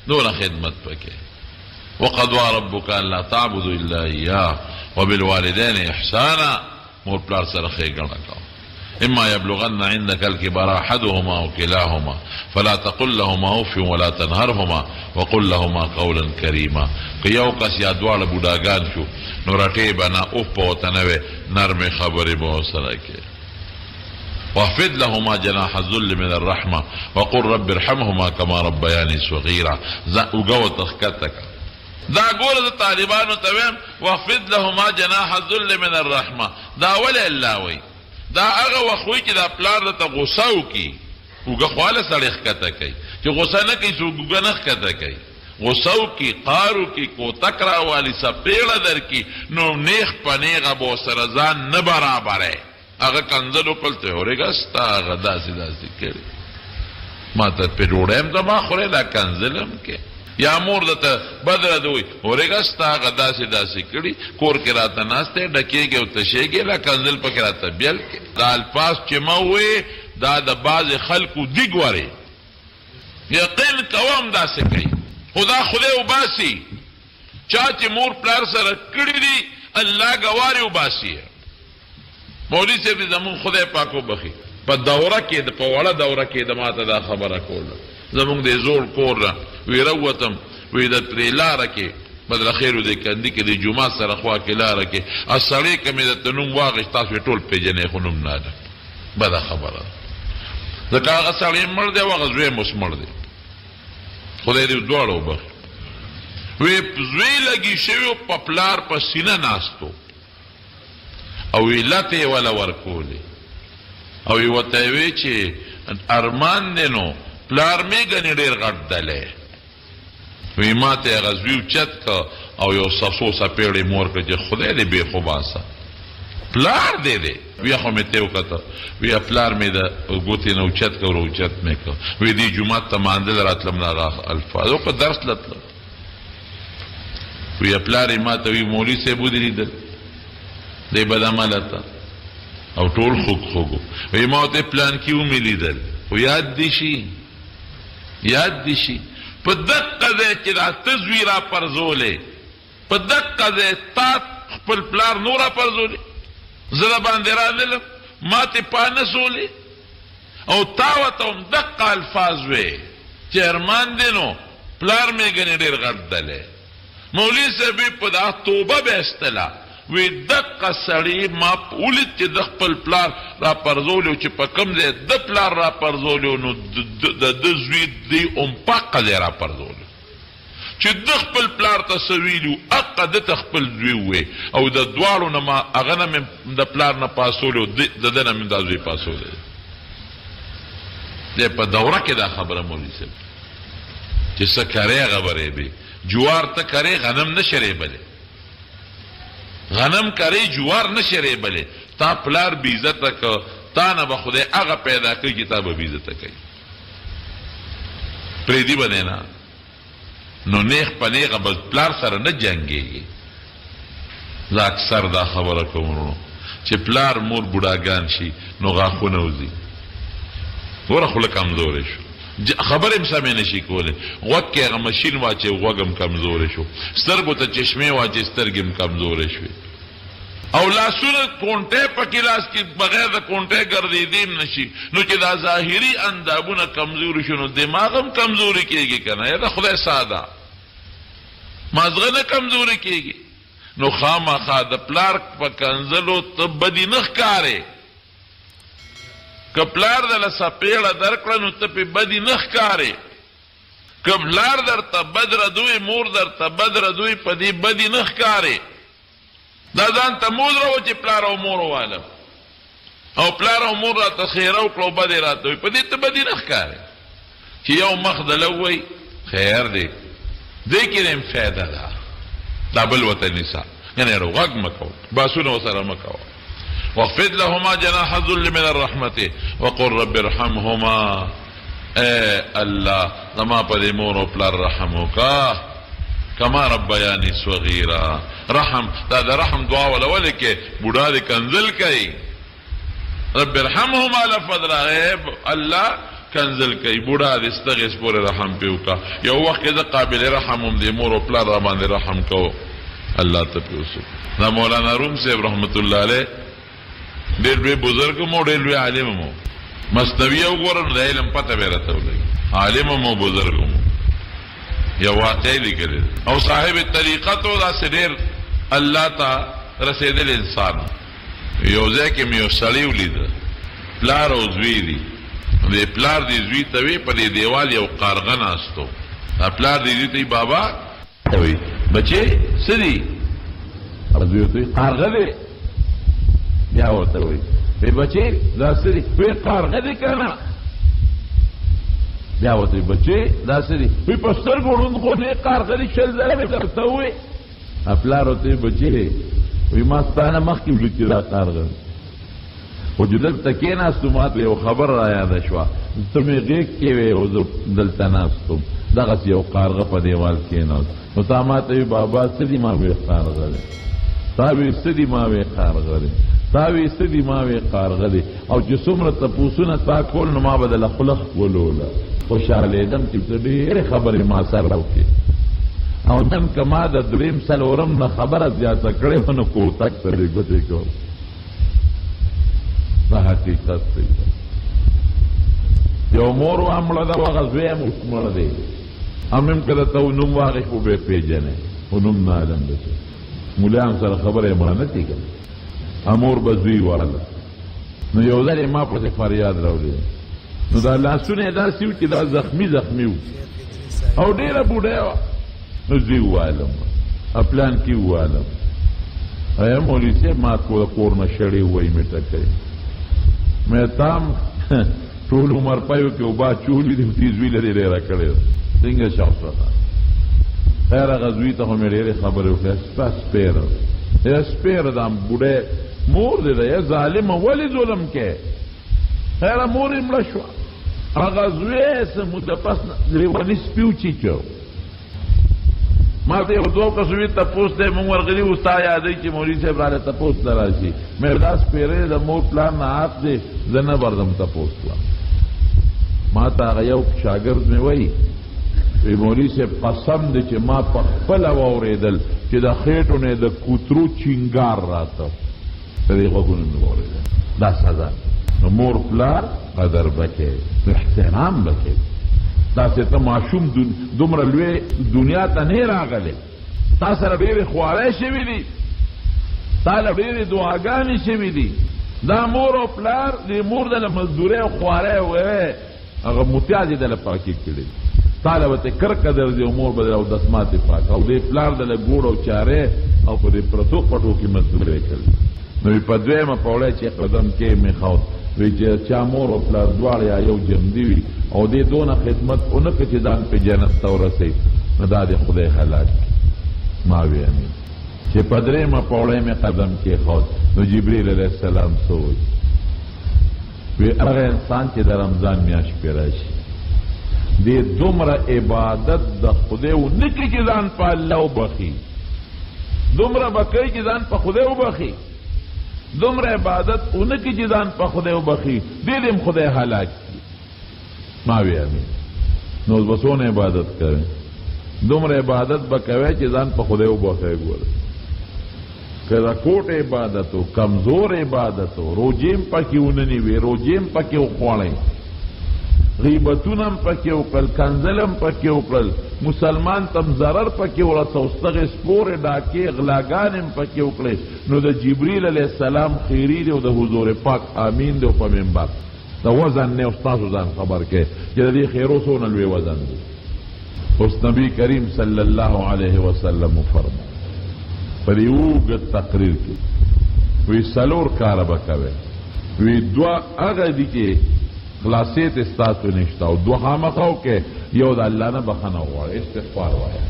دومره خدمت به کوې. وقضى ربك الا تعبدوا الا اياه وبالوالدين احسانا، مور پلار سره ښېګڼه کوه. اما يبلغن عندك الكبر احدهما او كلاهما فلا تقل لهما اف ولا تنهرهما وقل لهما قولا كريما. که یو کس یا دواړه بوډاګان شو نو رټې به نه، اوف به ورته نه وې، نرمې خبرې به ورسره کوې. واخفض لهما جناح الذل من الرحمة وقل رب ارحمهما كما ربياني صغيرا. اوږه ورته ښکته کړه. دا ګوره زه طالبانو ته وایم واخفض لهما جناح الذل من الرحمة، دا ولې الله وایي؟ دا هغه وخت وایي چې دا پلار درته غوسه وکړي، اوږه خو هله سړی ښکته کوي، چې غوسه نه کوي څوک اوږه نه ښکته کوي. غوسه وکړي، قار وکړي، کوتک راوالي، څپېړه درکړي، نو نېغ په نېغه به ورسره ځان نه برابروې. هغه کنځل وکړل، ته ورېږه ستا هغه داسې داسې کړي. ما ته په ډوډۍ هم زما خورې، دا کنځل هم کې. یا مور درته بد رد وایي، ورېږه ستا هغه داسې داسې کړي، کور کې راته ناست دی، ډکېږي او تشېږي، دا کنځل پکې راته بیل کې. دا الفاظ چې ما وویې دا د بعضې خلکو دي ګورې، یقین کوه همداسې کوي، خو دا خدای وباسي. چا چې مور پلار سره کړي دي الله ګوارې وباسي. مولوي صاحب دې زمونږ خدای پاک وبخښي، په دوره کې په وړه دوره کې د ماته دا خبره کوله، زمونږ د زوړ کور نه وی راووتم، وی د پرې لاره کې بدرخېلو د کندي کې د جومات سره خوا کې لاره کې سړی که مې درته نوم واخیست تاسو یې ټول پېژنئ، خو نوم نه ده، بده خبره ده، ځکه هغه سړی مړ دی او هغه زوی هم اوس مړ دی، خدای دې دواړه وبخښي. وی زوی لګي شوی په پلار په سینه ناستو او وی لتې یې وله ورکولې او وی ورته یې وی چې ارمان دی نو پلار مې ګنې ډېر غټ دلی. وی ما ته هغه زوی اوچت که او یو څو څپېړې مې ورکړې چې خدای دې بې خوباسه پلار دې دی. بیا خو مې ته وکته، وی پلار مې د ګوتې نه اوچت که ور اوچت مې که. وی دې جومات ته مانځه له راتلم نه هغه الفاظ وکړه درس له تلم. وی پلار یې ما ته وی مولوي صاحب ودې لیدل دی بد عمله ته او ټول خوږ خوږ. وی ما ورته پلان کې ومې لیدل، خو یاد دې شي، یاد دې شي په دقه ځای چې دا ته زوی را پرځولې، په دقه ځای تا خپل پلار نور را پرځولې، زه د باندې رانلم ما ته پانه سولې او تا ورته هم دقه الفاظ وې چې ارمان دی نو پلار مې ګنې ډېر غټ دلی. مولوي صاحب وی په دا توبه به ایستله، وی دقه سړی ما ولید چې د خپل پلار را پرځولی او چې په کوم ځای د پلار را پرځولی نو د ده زوی دی هم په هقه ځای را پرځولی، چې ده خپل پلار ته څه ویلي وو هقه ده ته خپل زوی ووی او د دواړو نه ما هغه نه مې د پلار نه پاسولی او د ده نه مې دا زوی پاسولی دی. په دوره کې دا خبره مولوي صاحب چې څه کرې هغه به رېبې، جوار ته کرې غنم نه شي رېبلی، غنم کرې جوار نه شي رېبلی. تا پلار بې عزته که، تا نه به خدای هغه پیدا کوي چې تا به بې عزته کوي، پرېږدي به دی نه. نو نیغ په نیغه به پلار سره نه جنګېږي. زه اکثر دا خبره کوم وروڼو چې پلار مور بوډاګان شي نو غاښونه وځي، ګوره خوله کمزورې شو، خبرې هم سمې نه شي کولی، غوږ کې هغه مشین واچوي غوږ هم کمزوری شو، سترګو ته چشمې واچوي سترګې هم کمزورې شوې، او لاسونه کونټه پکې لاس کې بغیر د کونټه ګرځېدی هم نه شي. نو چې دا ظاهري اندامونه کمزوري شو نو دماغ هم کمزوري کېږي که نه؟ یا د خدای ساده مازغه نه کمزوري کېږي. نو خامخا د پلار په کنځلو ته بدي نه ښکارې، که پلار دله څپېړه درکړه نو ته پې بدي نه ښکارې، که پلار درته بد ردوی مور درته بد ردوی په دې بدي نه ښکارې. دا ځان ته مو زړه چې پلار او مور والم او پلار او مور راته خیره وکړه او بدې راته وي، په دې ته بدي نه ښکارې چې یو مخ دله ووایي خیر دی، دې کې هم فایده ده. دا بل ورته نیسه، یعنې غږ مه کوه، بحثونه ورسره مه کوه. واخفض لهما جناح الذل من الرحمة وقل رب ارحمهما. اے الله زما په دې مور او پلار رحم وکړه کما ربیانی صغیرا. رحم، دا د رحم دعا ولا ولې کې بوډا دې کنزل کوي، رب ارحمهما لفظ راغی، الله کنزل کوي، بوډا دې ستغې سپورې رحم پې وکړه. یو وخت کې زه قابل رحم هم دې مور او پلار را باندې رحم کوو، الله ته پې وسو. دا مولانا روم صاحب رحمت الله علیه ډېر لوی بزرګ مو، ډېر لوی عالم مو، مثنوي وګوره نو د علم پته به راته ولګي، عالم مو بزرګ مو، یو واقعه لیکلې او صاحب طریقت او داسې ډېر الله ته رسېدل انسان. یو ځای کې مې یو سړی ولید، پلار او زوی دي، د پلار دې زوی ته وی په دې دیوال یو قارغه ناستو، دا پلار دې زوی ته بابا وی بچې څه دي؟ زوی ورته وی قارغه دی. بیا ورته وی وی بچې دا څه دي؟ وی قارغه دی که نه؟ بیا ورته وی بچې دا څه دي؟ وی په سترګو ړوند خو دی، قارغه دی، 20 ځله مې درته ووی. پلار ورته وی بچې وی ما ستا نه مخکې ولید چې دا قارغه دی. خو چې دلته کېناستو ما ته یو خبر را یاده شوه، ته مې غېږ کې وې او زه دلته ناست وم، دغسې یو قارغه په دیوال کېناست. نو تا ما ته وی بابا څه دي؟ ما وی قارغه دی. تا وی څه دي؟ ما وی قارغه دی. تا وی څه دي؟ ما وی قارغه دی. او چې څومره تپوسونه تا کول نو ما به دله خوله ښکلوله، خوشحالېدم چې ته ډېرې خبرې ما سره وکړې. او نن که ما د دریم څلورم نه خبره زیاته کړې وه نو کوتک ته دې ګوتې کوم. دا حقیقت دی. یو مور وه مړه ده، هغه زوی هم اوس مړ دی. هم هم که درته نوم واخلې خو به یې پېژنې، خو نوم نه علم به څه مولایان سره خبره یې مړه نه تي که نه. مور به زوی واله. نو یو ځل یې ما پسې فریاد راوړی، نو دا لاسونه یې داسې وو چې دا زخمي زخمي وو او ډېره بوډۍ وه. نو زوی والم پلان کې والم، ایا مولوي صاحب ما د کور نه شړې ووایي مې ټکوي. مې تام ټول عمر پایو کې اوبه اچولي دي، دې زوی له دې ډېره کړې ده، څنګه شوق شوه. خیر هغه زوی ته خو مې ډېرې خبرې وکړې، سپه سپېره یا سپېره دا بوډۍ مور دې ده، یا ظالمه ولې ظلم کوې؟ خیره مور یې مړه شوه. هغه زوی یې څه موده پس لیوني سپي وچیچو. ما ته یو دوو کسو وي تپوس دی، موږ ورغلي وو، ستا یادوي چې مولوي صاحب راله تپوس ته راشي. مې دا سپېرې د مور پلار نه عاق دی، زه نه ورځم تپوس ته. ما ته هغه یو شاګرد مې وایي، وی مولوي صاحب قسم دی چې ما په خپله واورېدل چې د خېټو نه د کوترو چینګار راته، د دې غوږونو مې واورېدل. دا سزا. نو مور پلار قدر به کوې، احترام به کوې. داسې ته ماشوم دومره لوی دنیا ته نه راغلی، تا سره ډېرې خوارۍ شوې دي، تا له ډېرې دعاګانې شوې دي. دا مور او پلار دې مور دله مزدورۍ او خوارۍ وې، هغه متیازې دله پاکې کړې، تا له به ترې کرکه درځي او مور به دله اودس ماتې پاکه، او دې پلار دله ګوړ او چارې او په دې پرتو پټو کې مزدورۍ کړې. نو په دویمه پوړۍ چې قدم کې مې ښود، وی چې چا مور او پلار دواړه یا یو جمدي وي او دې دونه خدمت ونه کړي چې ځان په جنت ته ورسوي، نو دا دې خدای هلاک کړي. ما وی امین. چې په درېیمه پوړۍ مې قدم کېښود نو جبریل علیه السلام څه وایي؟ وی هغه انسان چې د رمضان میاشت پرې راشي دې دومره عبادت د خدای ونه کړي چې ځان په الله وبخښي، دومره به کوي چې ځان په خدای وبخښي، دومره عبادت ونه کړي چې ځان په خدای وبخښي، دې دې هم خدای هلاک کړي. ما وی امین. نو اوس به څونه عبادت کوې؟ دومره عبادت به کوې چې ځان په خدای وبخښې. ګوره که د کوټ عبادت و، کمزور عبادت و، روژې هم پکې ونه نیوې، روژې هم پکې وخوړې، غیبتونه هم پکې وکړل، کنځل هم پکې وکړل، مسلمان ته هم ضرر پکې ورسو، ستغې سپورې ډاکې غلاګانې هم پکې وکړې، نو د جبریل علیه السلام خیری دی او د حضور پاک امین دی. او په منبر د وزن نه اوس تاسو ځان خبر کړئ چې د دې خیرو څونه لوی وزن دی. اوس نبی کریم صلی الله علیه وسلم وفرمایل په دې اوږد تقریر کې، وی څلور کاره به کوئ. وی دوه هغه دي چې خلاصې ته ستاسو نشته، او دوه خامخا وکړئ. یو د الله نه بخښنه وغواړئ، استغفار وایه،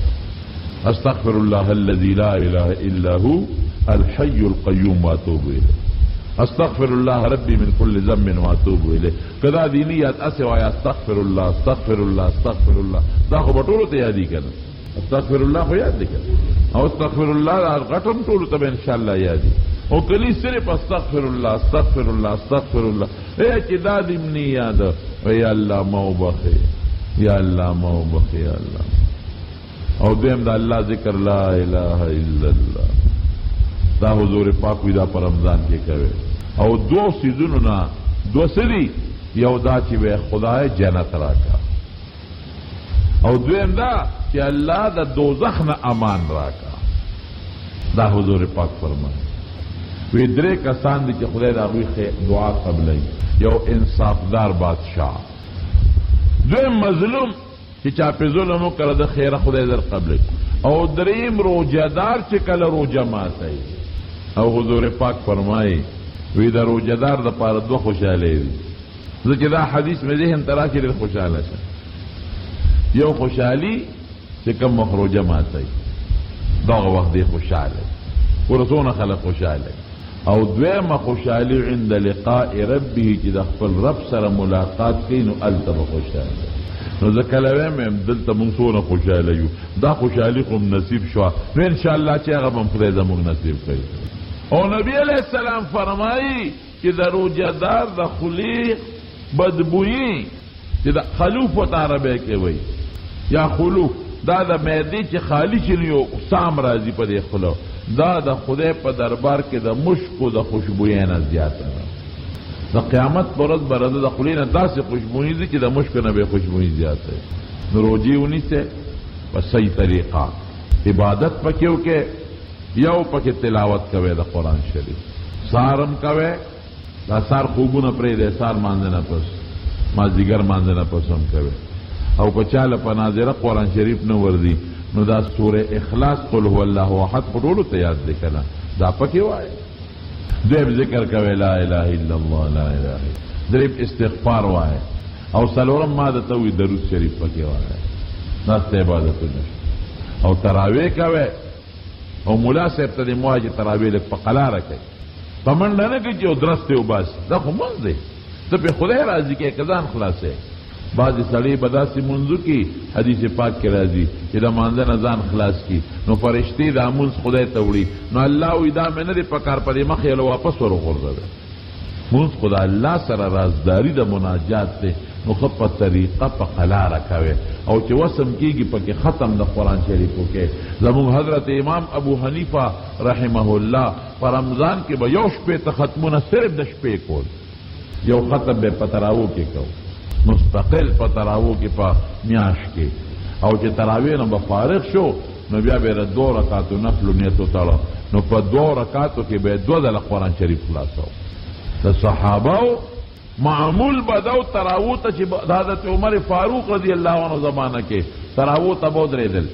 استغفر الله الذي لا اله الا هو الحي القيوم واتوب الیه، استغفر الله ربي من كل ذنب واتوب الیه. که دا دیني یاد هسې وایه، استغفر الله استغفر الله استغفر الله، دا خو به ټولو ته یادي که نه؟ استغفر الله خو یاد دی که نه؟ او استغفر الله دا غټ هم ټولو ته به انشاءالله یادي. او کلی صرف استغفر الله استغفر الله استغفر الله، ای چې دا دې هم نه یاد، یا الله ما وبخښې، یا الله ما وبخښې، یا الله. او دویم د الله ذکر لا اله الا الله، دا حضور پاک وی دا په رمضان کې کوي. او دوو څیزونو نه دوه څه دي؟ یو دا چې وی خدای جنت راکا، او دویم دا چې الله د دوزخ نه امان راکا. دا حضور پاک فرمایي وی درې کسان دي چې خدای د هغوی دعا قبلوي. یو انصافدار بادشاه، دویم مظلوم چې چا پې ظلم وکړ د خیره خدای در قبلوي، او دریم روژهدار چې کله روژه ماتوي. او حضور پاک فرمایي وی د روژهدار دپاره دوه خوشحالۍ دي. زه چې دا حدیث مې ذهن ته راشي ډېر خوشحاله شم. یو خوشحالي چې کوم وخت روژه ماتوي دغه وخت دی خوشحاله، ګوره څونه خلک خوشحاله. او دویمه خوشحالي عند لقاء ربه چې د خپل رب سره ملاقات کوي نو هلته به خوشحاله. نو زه کله وایم دلته موږ څونه خوشحاله یو، دا خوشحالي خو هم نصیب شوه، نو انشاءالله چې هغه به هم خدای زموږ نصیب کوي. او نبی علیه السلام فرمایي چې د روژهدار د خولې بدبویي چې د خلوف ورته عربی کې وایي یا خلوف، دا د معدې چې خالي شي نو یو سام راځي په دې خوله، دا د خدای په دربار کې د مشکو د خوشبویۍ نه زیاته ده. د قیامت پر ورځ به د خولې نه داسې خوشبویي ځي چې د مشکو نه به یې خوشبویي زیاته وي. نو روژې ونیسئ په صحیح طریقه، عبادت پکې وکړئ، یو پکې تلاوت کوئ د قرآن شریف، سهار هم کوئ، دا سهار خوبونه پرېږدئ، سهار مانځه نه پس، مازدیګر مانځه نه پس هم کوئ. او که چا له په ناظره قرآن شریف نه ورځي نو دا سوره اخلاص قل هو الله احد خو ټولو ته یاد دی که نه، دا پکې وایه. دویم ذکر کوئ لا اله الا الله لا اله الا، دریم استغفار وایه، او څلورم ما درته ووایي درود شریف پکې وایه. دا ستا عبادتونه شو. او تراویح کوئ، او ملا صاحب ته دې مه وایه چې تراویح لږ په قلاره کوي، په منډه نه کوي چې یو درس ته وباسي، دا خو مونځ دی، ته پرې خدای راضي کوې که ځان خلاصوې. بعضې سړی به داسې مونځ وکړي، حدیث پاک کې راځي چې د مانځه نه ځان خلاص کړي نو فرشتې دا مونځ خدای ته وړي، نو الله وایي دا مې نه دی پکار، په دې مخ یې له واپس وروغورځوی. مونځ خو د الله سره رازداري د مناجات دی، نو ښه په طریقه په قلاره کوی، او چې وسم کېږي پکې ختم د قرآن شریف وکړي. زموږ حضرت امام ابو حنیفه رحمه الله په رمضان کې به 61 ختمونه صرف د شپې کول، یو ختم به په تراوو کې کو، مستقل په تراوو کې په میاشت کې، او چې تراوې نه به فارغ شو نو بیا به د 2 رکعاتو نفلو نیت وتړه، نو په 2 رکعاتو کې به یې 2 ځله قرآن شریف خلاصاو. د صحابو معمول به دا و تراوو ته چې د حضرت عمر فاروق رضی الله عنه زمانه کې تراوو ته به ودرېدل،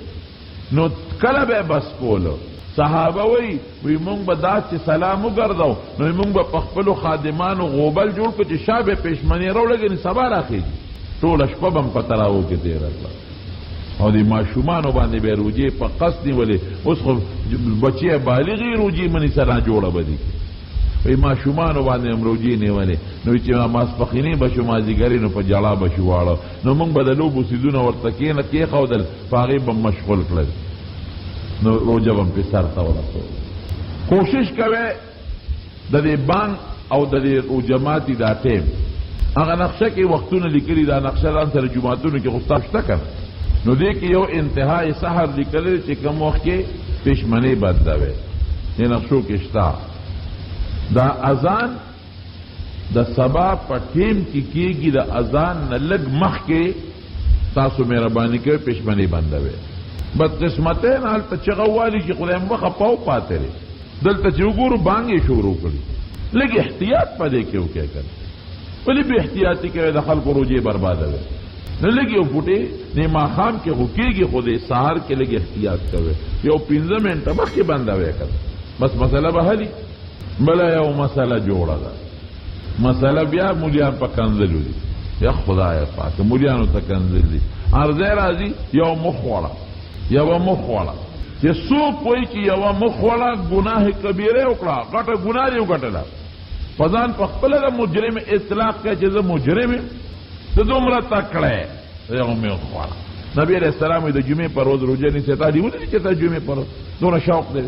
نو کله به یې بس کولو. صحابه وایي وی مونږ به داسې سلام وګرځو، نو مونږ به په خپلو خادمانو غوبل جوړ کړو چې شا به پېشمنې راولګي نو سبا راخېږي. ټوله شپه به هم په تراوو کې تېره کړه. او د ماشومانو باندې به روژې په قصد نیولې، اوس خو بچی بالغ یې روژې مني سره جوړه به دي، وایي ماشومانو باندې هم روژې نیولې، نو چې ماسپښینې به شو مازدیګرې نو په ژړا به شو واړه، نو موږ به د لوبو څیزونه ورته کېښودل، په هغې به مشغول کړل، نو روژه به هم پرې سر ته ورسول. کوشش کوئ د دې بانګ او د دې روژه ماتي دا ټایم هغه نقشه کې وختونه لیکلي، دا نقشه ځان سره جوماتونو کې خو ستا شته که نه، نو دې کې یو انتهای سحر لیکلی چې کوم وخت کې پېشمنې بندوی، دې نقشو کې شته. دا اذان د سبا په ټیم کې کېږي، د اذان نه لږ مخکې تاسو مهرباني کوئ پېشمنې بندوئ. بدقسمتۍ نه هلته چغه والي چې خدای مخه پاو پاتې دی، دلته چې وګورو بانګ یې شروع کړي. لږ احتیاط په دې کې وکړئ که نه، ولې بې احتیاطي کوئ، د خلکو روژې بربادوئ. نو لږ یو فوټې دې ماښام کې خو کېږي، خو دې سهار کې لږ احتیاط کوئ، یو 5 منټه مخکې بندوئ که نه، بس مسله به حلي. بله یو مسله جوړه ده، مسله بیا مولیان په کنځلو دي، یا خدای پاک مولیانو ته کنځل دي، هر ځای راځي یو مخ وړه یوه مخ وړه، چې څوک وایي چې یوه مخ وړه ګناه کبیره وکړه، غټه ګناه دې وګټله، په ځان په خپله د مجرم اطلاق کوي چې زه مجرم یم، ته دومره تکړه یې، یو مې وخوړه. نبی علیه السلام وایي د جمعې پر ورځ روژه نیسې، تا دې ولیدل چې تا جمعې پر ورځ دومره شوق دی،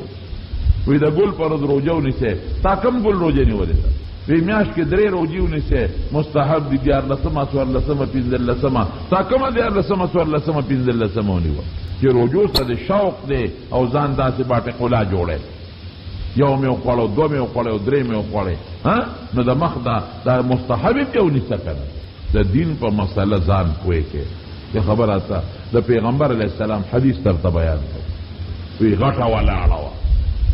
وایي د ګل پر ورځ روژه ونیسې، تا کوم ګل روژه نیولې ده؟ وایي میاشت کې 3 روژې ونیسې مستحب دي، 13مه 14مه 15مه، تا کومه 13مه 14مه 15مه ونیوه؟ چې روژو سره د شوق دی او ځان داسې باټې قلا جوړی، یو مې وخوړو، 2 مې وخوړې، 3 مې وخوړې، نو د مخ دا مستحب یې بیا ونیسه که نه. د دین په مسله ځان پوه کړې. چې خبره ته د پیغمبر علیه السلام حدیث درته بیان کړو، وی غټه ولاړه وه،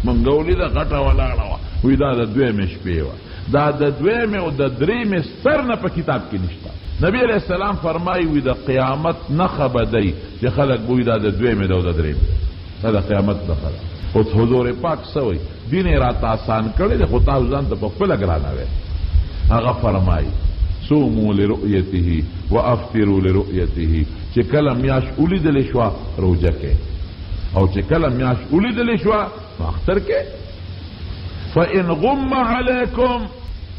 مونږ ولیده غټه ولاړه وه، وی دا د دویمې شپې وه، دا د دویمې او د درېیمې ستر نه په کتاب کې نشته. نبی علیه السلام فرمایي وی د قیامت نښه به دی چې خلک به وایي دا د دویمې ده او د درېیمې ده، دا د قیامت نښه ده. اوس حضور پاک څه وایي؟ دین یې راته آسان کړی دی، خو تاسو ځان ته په خپله ګرانوئ. هغه فرمایي صوموا لرؤیته وافطروا لرؤیته، چې کله میاشت ولیدلې شوه روژه کوي، او چې کله میاشت ولیدلې شوه نو اختر کوي. فإن غم علیکم،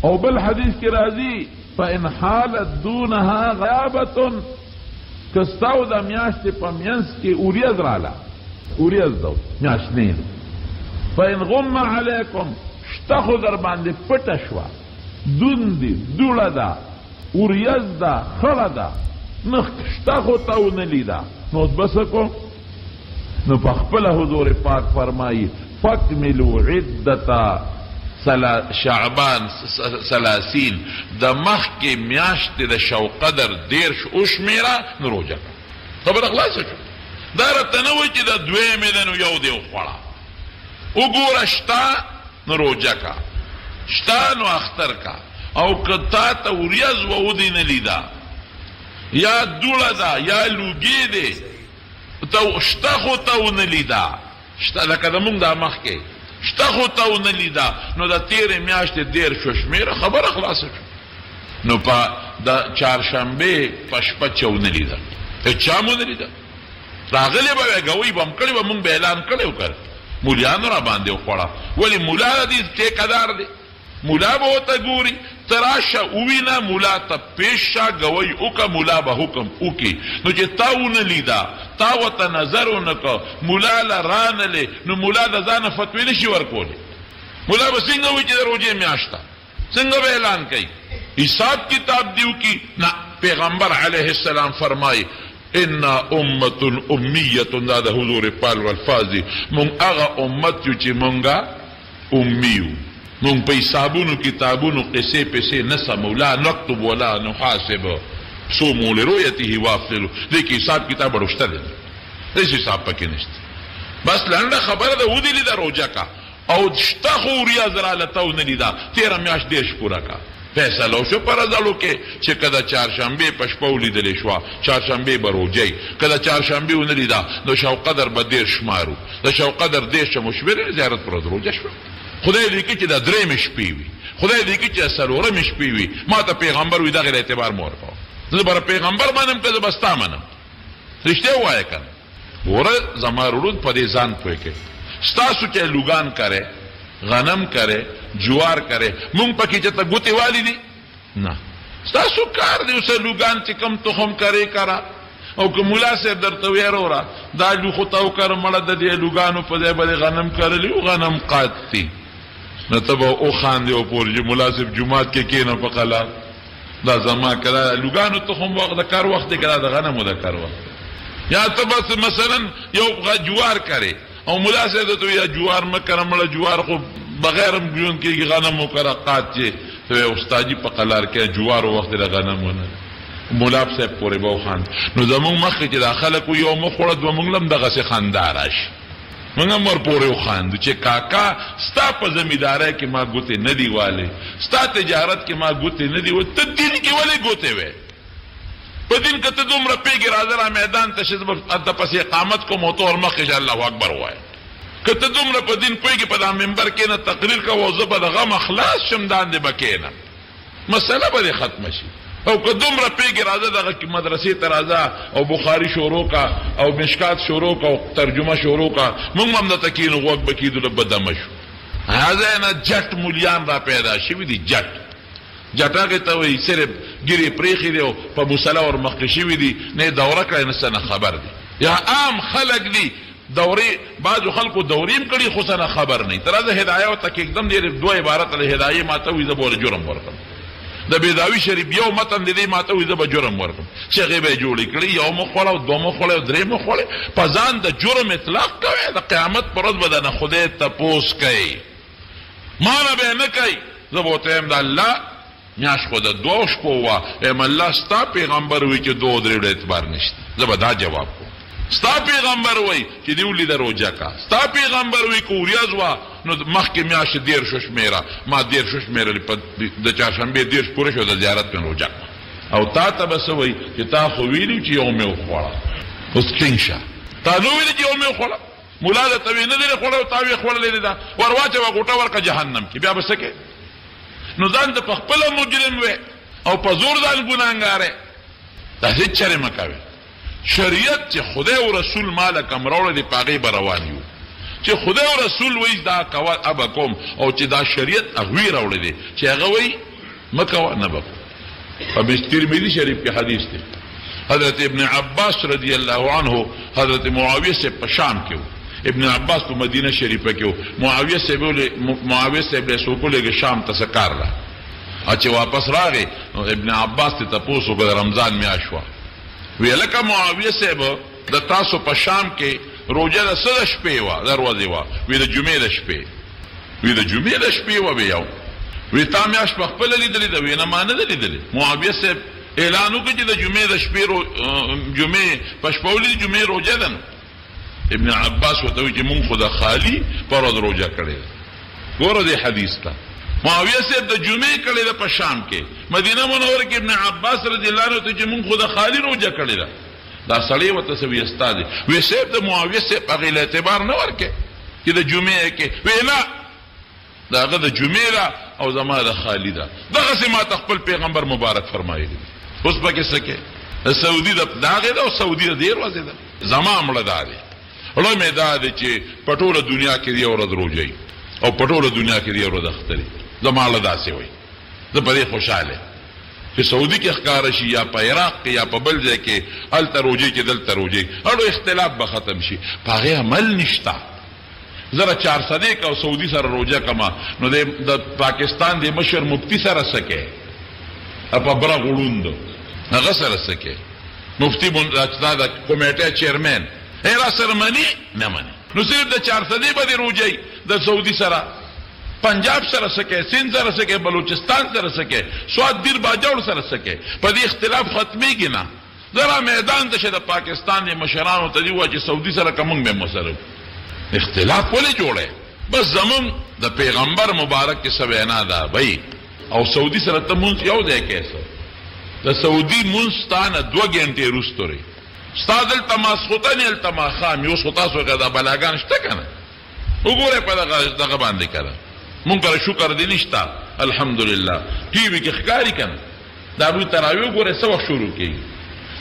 او بل حدیث کې راځي فإن حالت دونها غیابة، که ستا او د میاشتې په منځ کې اوریځ راله، اوریځ ده میاشت نه ده، فإن غم علیکم، شته خو در باندې پټه شوه، دون دی، دوړه ده، اوریځ ده، خړه ده، نه شته خو تا ونه لیده، نو اوس به څه کوم؟ نو په خپله حضور پاک فرمایي فاکملوا عدة شعبان 30، د مخکې میاشتې د شوقدر 30 وشمېره، نو روژه کړه. خبره خلاصه شوه. دا راته نه وایي چې د دویمې ده نو یو دی وخوړه، وګوره شته نو روژه کا، شته نو اختر کا. او که تا ته وریځ وه ودې نه لیده، یا دوړه ده یا لوګی دی، ته شته خو ته ونه لیده، شته لکه د موږ دا مخکې شته خو ته ونه لیده، نو د تېرې میاشتې 30 وشمېره، خبره خلاصه شوه. نو په د چهارشنبې په شپه چا ونه لیده، هېچا مو نه لیده، راغلې به وی، ګوی به هم کړې وه، موږ به اعلان کړی و که مولیانو را باندې وخوړه. ولې مولا د دې ټیکهدار دی، مولا به ورته ګوري، ته راشه ووینه، مولا ته پیش شه، ګوی وکړه، مولا به حکم وکړي. نو چې تا ونه لیده، تا ورته نظر ونه کړ، مولا له رانلې، نو مولا د ځانه فتوې نه شي ورکولی. مولا به څنګه وایي چې د روژې میاشت ده؟ څنګه به اعلان کوي؟ حساب کتاب دی وکړي؟ نه. پیغمبر علیه السلام فرمایي انا امة امیة، دا د حضور پاک الفاظ دي، مونږ هغه امت یو چې مونږه امي یو، مونږ په حسابونو کتابونو قصې پسې نه سمو، لا نکتب ولا نحاسب، صوموا لرؤیته وافطروا، دې کې حساب کتاب اړو شته دی، هېڅ حساب پکې نشته. بس لنډه خبره ده، ودې لیده روژه کا، او شته خو وریځ راله تا ونه لیده، تېره میاشت 30 پوره کا. فیصله وشوه په رزړو کې چې که د چهارشنبې په شپه ولیدلې شوه، چهارشنبې به روژه وي، که د چهارشنبې ونه لیده نو شوقدر به 30 شمارو، د شوقدر 30 مو شمېرلې، زیارت پر ورځ روژه شوه. خدای دې کړي چې د درېیمې شپې وي، خدای دې کړي چې د څلورمې شپې وي. ما ته پیغمبر وي دغې اعتبار مه ورکوه، زه به پیغمبر منم که زه به ستا منم؟ رښتیا ووایه که نه. ګوره زما وروڼو په دې ځان پوه کړئ، ستاسو چې لوګان کرې، غنم کرې، جوار کرې، مونږ پکې چېرته ګوتې والي دي؟ نه، ستاسو کار دی اوس لوګان چې کوم تخم کرې کره. او که ملا صاحب درته وایي وروره دا لو خو تا وکره، مړه د دې لوګانو په ځای به دې غنم کرلي وو، غنم قات دي، نو ته به وخاندې او پورې چې ملا صاحب جومات کې کښېنه په قلار، دا زما که دا لوګانو تخم وخت د کار وخت دی که دا د غنمو د کار وخت دی. یا ته بس مثلا یو جوار کرې او ملا صاحب درته وایي جوار مه کره، مړه جوار خو بغیر هم ژوند کېږي، غنم وکره قات چې ته وایې استادي په قلار کې جوارو وخت دی د غنمو نه، ملا صاحب پورې به وخاند. نو زموږ مخکې چې دا خلک وو، یو مو خوړه دوه موږ له هم دغسې خندا راشي، موږ هم ورپورې وخاندو چې کاکا ستا په زمیندارۍ کې ما ګوتې نه دي والې، ستا تجارت کې ما ګوتې نه دي والې، ته دین کې ولې ګوتې وې؟ په دین که ته دومره پوهېږې راځه را میدان ته شه، زه به هلته پسې اقامت کوم او ته ور مخکې شه الله اکبر ووایه. که ته دومره په دین پوهېږې په دا منبر کښېنه تقریر کوه او زه به د غمه خلاص شم، داندې به کښېنم، مسله به دې ختمه شي. او که دومره پوهېږې راځه دغه مدرسې ته راځه او بخاري شروع کا او مشکات شروع کا او ترجمه شروع کا، موږ به هم درته کښېنو، غوږ به کښېږدو، لږ به دمه شو. هغه نه جټ مولیان را پیدا شوي دي، جټ جټ هغې ته وایي صرف ږیرې پرېښې دي او په مصلی ور مخکې شوي دي، نه یې دوره کړې نه څه نه خبر دي. یا عام خلک دي دورې، بعضو خلکو دورې هم کړي خو څه نه خبر نه وي. ته راځه هدایه ورته کښېږدم، دې دوه عبارت له هدایې ما ته وایي زه به ورله جرم ورکړم. د بیداوي شریف یو متن دی ما ته وایي زه به جرم ورکړم، چغې به یې جوړې کړې، یو مو خوړه او دوه مو خوړې او درې مو خوړې، په ځان د جرم اطلاق کوي، د قیامت پر ورځ به درنه خدای تپوس کوي، ما نه به یې نه کوي. زه به ورته وایم د الله میاشت خو د دوو شپو وه، وایم الله ستا پیغمبر وایي چې دوو درېو له اعتبار نشته، زه به دا جواب کوم. ستا پیغمبر وایي چې دې ولیده روژه کا، ستا پیغمبر وایي که وریځ وه نو مخکې میاشتې 30 شمېره، ما 30 شمېرلې، په د چهارشنبې 30 پوره شو، د زیارت مې روژه کړه. او تا ته به څه وایي چې تا خو ویلي چې یو مې وخوړه، اوس ټینګ شه، تا نو ویلي چې یو مې وخوړه، مولا درته ویې نه دی خوړلی او تا ویې خوړلې نه ده، ور واچوه غوټه ورکړه جهنم کې، بیا به څه کوې؟ نو ځان ته په خپله مجرم وې او په زور ځان ګناهګاری، داسې هېڅ چرې مه کوې. شریعت چې خدای او رسول ماله کوم راوړی دی په هغې به روان یو. چې خدای او رسول وایي دا کوه ابه کوم، او چې دا شریعت هغوی راوړی دی چې هغه وایي مه کوه نه به کوم. په ترمذي شریف کې حدیث دی، حضرت ابن عباس رضی الله عنه حضرت معاویه صاحب په شام کې وو، ابن عباس په مدینه شریفه کې وو، معاویه صاحب معاویه صاحب له څوک ولېږه شام ته څه کار ده، او چې واپس راغی نو ابن عباس ته تپوس وکړ، د رمضان میاشت وه، وی لکه معاویه صاحب د تاسو په شام کې روژه د څه د شپې وه، د ورځې وه؟ وی د جمعې د شپې. وی د جمعې د شپې وه. وی یو وی تا میاشت په خپله لیدلې ده؟ وی نه ما نه ده لیدلې. معاویه صاحب اعلان وکړ چې د جمعې د شپې جمعې په شپه ولې جمعې روژه ده؟ نو ابن عباس ورته وی چې مونږ خو د خالي پر ورځ روژه کړې ده. ګوره دې حدیث ته، معاویه صاحب د جمعې کړې ده په شام کې، مدینه منوره کې ابن عباس رضی الله عنه ته چې مونږ خو د خالي روژه کړې ده. دا سړی ورته څه وی استاد وی صاحب د معاویه صاحب هغې له اعتبار نه ورکې چې د جمعې کې؟ وی نه، د هغه د جمعې ده او زما د خالي ده، دغسې ما ته خپل پیغمبر مبارک فرمایلی دی. اوس پکې څه کې؟ د سعودي د هغې ده او سعودي د دې ورځې ده. زما مړه دا دی، ړه مې دا دی چې په ټوله دنیا کې یو ورځ روژه وي او په ټوله دنیا کې یو ورځ اختر وي. زما ړه داسې وایي، زه په دې خوشحاله یم چې سعودي کې ښکاره شي یا په عراق کې یا په بل ځای کې، هلته روژې کې دلته روژې، اړو اختلاف به ختم شي. په هغې عمل نشته. زره چارسدې که او سعودي سره روژه کما، نو د پاکستان د مشر مفتی سره څه کوې؟ په بره غړوند هغه سره څه کوې؟ مفتی دا د کمیټې چیرمن یې را سره مني نه مني؟ نو صرف د چارسدې به دې روژه وي د سعودي سره، پنجاب سره څه کوې، سند سره څه کوې، بلوچستان سره څه کوې، سوات دیر باجوړ سره څه کوې؟ په دې اختلاف ختمېږي نه. زرا میدان ته شه، د پاکستان د مشرانو ته دې ووایه چې سعودي سره که مونږ به هم ورسره اختلاف ولې جوړی؟ بس زمونږ د پیغمبر مبارک کې څه وینا ده بھئی، او سعودي سره ته مونځ یو ځای کوې؟ څه د سعودي مونځ ستا نه 2 ګنټې وروسته دی، ستا دلته ماسخوتن هلته ماښام وي. اوس خو تاسو که دا بلاګان شته که نه، وګورئ په دغه دغه باندې که نه، مونږ کره شکر دی نشته الحمدلله، ټي وي کې ښکاري که نه، د هغوی تراویح وګورئ څه وخت شروع کېږي،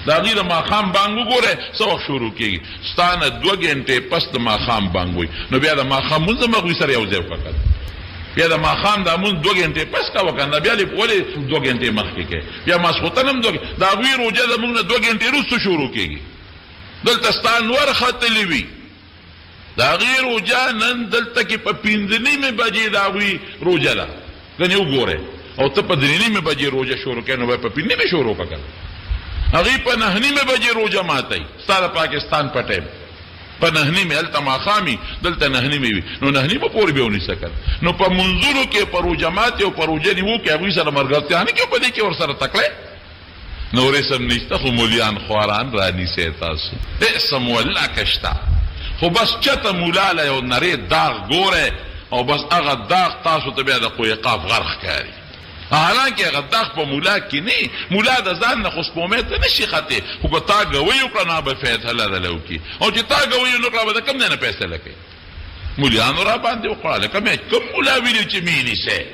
د هغوی د ماښام بانګ وګورئ څه وخت شروع کېږي. ستا نه 2 ګنټې پس د ماښام بانګ وایي، نو بیا د ماښام لمونځ هم هغوی سره یو ځای وکړه که نه، بیا د ماښام دا لمونځ 2 ګنټې پس کوه که نه، بیا ولې 2 ګنټې مخکې کوې؟ بیا ماسخوتن هم 2، د هغوی روژه زموږ نه 2 ګنټې وروسته شروع کېږي. دلته ستا نور ختلي وي، د هغې روژه نن دلته کې په 5:30 بجې د هغوی روژه ده، ګنې وګوره، او ته په 3:30 بجې روژه شروع کوې، نو باید په 5:30 شروع کړه که نه. هغوی په 9:30 بجې روژه ماتوي، ستا د پاکستان په ټایم په 9:30، هلته ماښام وي دلته 9:30 وي، نو 9:30 پورې بیا ونیسه که نه. نو په منځونو کې په روژه ماتې او په روژه نیوو کې هغوی سره ملګرتیا نه کوي، په دې کې ورسره تکړه نور اسم نشته، خو مولیان خواران رانیسئ تاسو اسم والله که شته، خو بس چته مولا له یو نری داغ ګورئ او بس هغه داغ تاسو ته بیا د قوی قاف غر ښکاري، حالانکه هغه داغ په مولا کې نه، مولا د ځان نه خو سپومې ته نشي ختې، خو که تا ګوی وکړه نو به فیصله درله وکړي، او چې تا ګوی نه کړه به د کوم ځای نه فیصله کوي؟ مولیانو را باندې وخوړه، لکه مې کوم مولا ویلي چې مې نیسئ،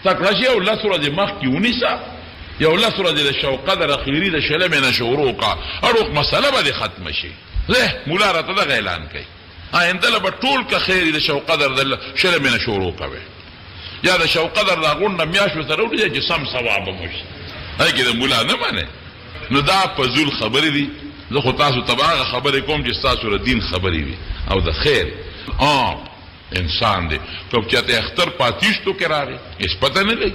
تکړه شي او 10 ورځې مخکې ونیسه، یو 10 ورځې د شوقدر اخیري د شلمې نه شروع کړه، اړوخ مسله به دې ختمه شي. زه مولا راته دغه اعلان کوي، آینده له به ټول که خیر د شوقدر د شلمې نه شروع کوي، یا د شوقدر دا غونډه میاشت ورسره ونیسه چې سم ثواب مو شي. هغې کې د مولا نه منې. نو دا فضول خبرې دي. زه خو تاسو ته به هغه خبرې کوم چې ستاسو د دین خبرې وي او د خیر. انسان دی که چاته اختر پاتیشتو کې راغی هېڅ پته نه لګي،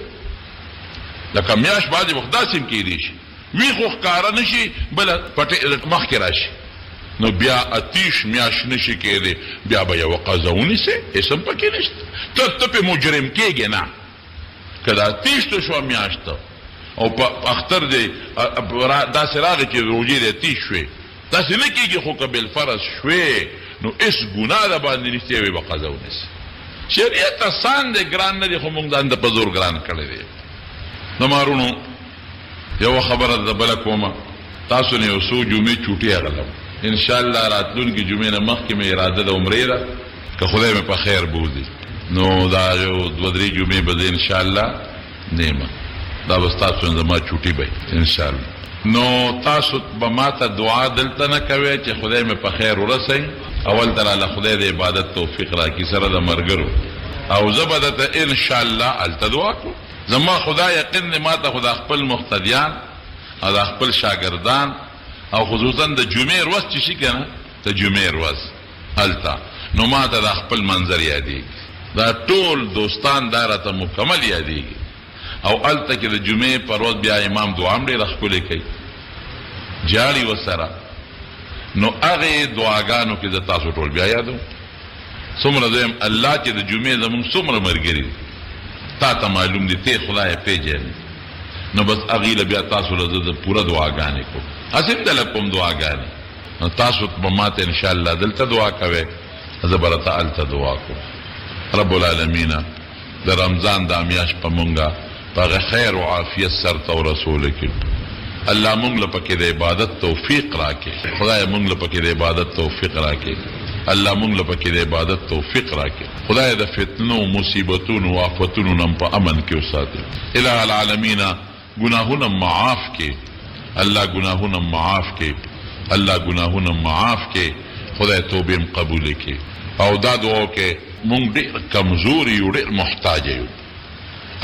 لکه میاشت بعضې وخت داسې هم کېدی شي وي خو ښکاره نه شي، بله پټې مخکې راشي، نو بیا اتیش میاشت نه شي کېدی، بیا به یوه قضا ونیسې، هېڅ هم پکې نشته، ته پې مجرم کېږې نه. که دا تیشتو شوه میاشت او په اختر دې داسې راغی چې روژې دې تیش شوې، داسې نه کېږي، خو که بالفرض شوې نو هېڅ ګناه د باندې نشته، یوې به قضا ونیسي. شریعت اسان دی، ګران نه دی، خو مونږ ځان ته په زور ګران کړی دی. زما وروڼو یوه خبره د بله کومه، تاسو نه یو څو جمعې چوټې اغلم انشاءالله، راتلونکې جمعې نه مخکې مې اراده د عمرې ده، که خدای مې په خیر بوځي نو دا یو 2-3 جمعې به زه انشاءالله نیمه. دا به ستاسو نه زما چوټي به ان شاء الله. نو تاسو به ماته دعا دلته نه کوئ چې خدای مې په خیر ورسوي، اول ته راله خدای د عبادت توفیق راکړي سره د مرګرو، او زه به درته ان شاء الله هلته دعا کوم. زما خدا یقین دی ماته خو دا خپل مقتدیان او دا خپل شاګردان او خصوصا د جمعې ورځ چې شي که نه، د جمعې ورځ هلته نو ماته دا خپل منظر یادېږي، دا ټول دوستان دا راته مکمل یادېږي. او هلته کې د جمعې پر ورځ بیا امام دعا هم ډېره ښکلې کوي، جاړي ورسره، نو هغې دعاګانو کې زه تاسو ټول بیا یادوم. څومره زه یم الله چې د جمعې زمونږ څومره ملګري دي تا ته معلوم دي، ته خدای پېژنې، نو بس هغې له بیا تاسو له زه د پوره دعاګانې کوم، هسې هم دله کوم دعاګانې، نو تاسو به ماته ان شاء الله دلته دعا کوئ، زه به راته هلته دعا کوم. رب العالمین د رمضان دا میاشت په مونږه په هغه خیر او عافیت سر ته ورسول کړي. الله مونږ له پکې د عبادت توفیق راکړي. خدای مونږ له پکې د عبادت توفیق راکړي. الله مونږ له پکې د عبادت توفیق راکړي. خدای د فتنو، مصیبتونو، آفتونو نه په امن کې وساتي. الہ العالمین ګناهونه معاف کړي. الله ګناهونه معاف کړي. الله ګناهونه معاف کړي. خدای توبې هم قبولې کړي. او دا دعا وکړئ، مونږ ډېر کمزوري یو، ډېر محتاج یو.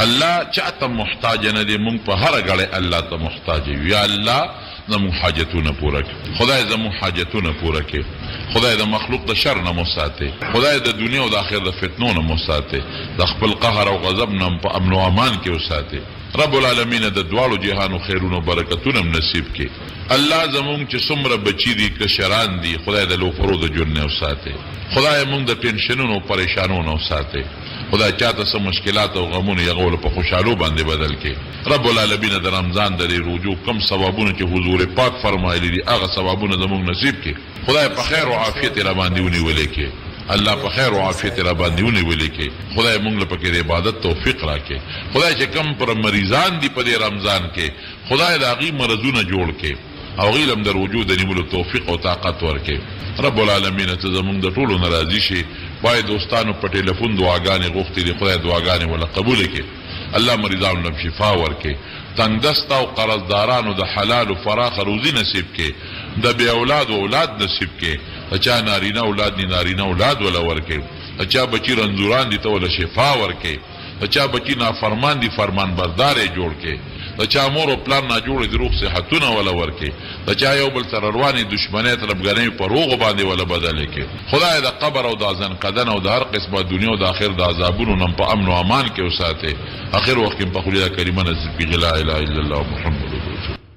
الله چاته محتاج نه دی، مونږ په هره ګړۍ الله ته محتاج یو. یا الله زموږ حاجتونه پوره کړي. خدای زموږ حاجتونه پوره کړي. خدای د مخلوق د شر نه مو ساتي. خدای د دنیا او د آخرت د فتنو نه مو ساتي. د خپل قهر او غضب نه په امن او امان کې وساتي. رب العالمین د دواړو جهانو خیرونو او برکتونه هم نصیب کړي. الله زموږ چې څومره بچي دي، کشران دي، خدای د لوفرو د ژوند نه وساتي. خدای موږ د ټینشنونو او پریشانو نه وساتي. خدای چاته څه مشکلات او غمونه یې هغه له په خوشحالو باندې بدل کړي. رب العالمین د رمضان د دې روژو کوم ثوابونه چې حضور پاک فرمایلي دي، هغه ثوابونه زموږ نصیب کړي. خدای په خیر او عافیت را باندې ونیولې کړي. الله په خیر او عافیت را باندې ونیولې کړي. خدای موږ له پکې د عبادت توفیق راکړي. خدای چې کوم پر مریضان دي په دې رمضان کې، خدای د هغوی مرضونه جوړ کړي او هغوی له هم د روژو د نیولو توفیق او طاقت ورکړي. رب العالمین ته زموږ د ټولو نه راضي شي. پای دوستانو په ټلیفون دعاګانې غوښتې دي، خدای دعاګانې وله قبولې کړي. الله مریضانو له شفا ورکړي. تنګدسته او قرضدارانو د حلال او فراخه روزي نصیب کړي. د بې اولادو اولاد نصیب کړي. د چا نارینه اولاد ني نارینه اولاد وله ورکړي. د چا بچي رنځوران دي ته وله شفا ورکړي. د چا بچي نافرمان دي فرمان بردار یې جوړ کړي. د چا مور او پلار ناجوړ دي روغ صحتونه وله ورکړي. د چا یو بل سره روانې دښمنۍ تربګنۍ په روغو باندې وله بدلې کړي. خدای د قبر او د ځنکدن او د هر قسمه دنیا او د آخر د عذابونو نه په امن او امان کې وساتي. اخر وخت کې په خولې دا کلمه نصیب کړي، لا اله الا الله محمد رسول.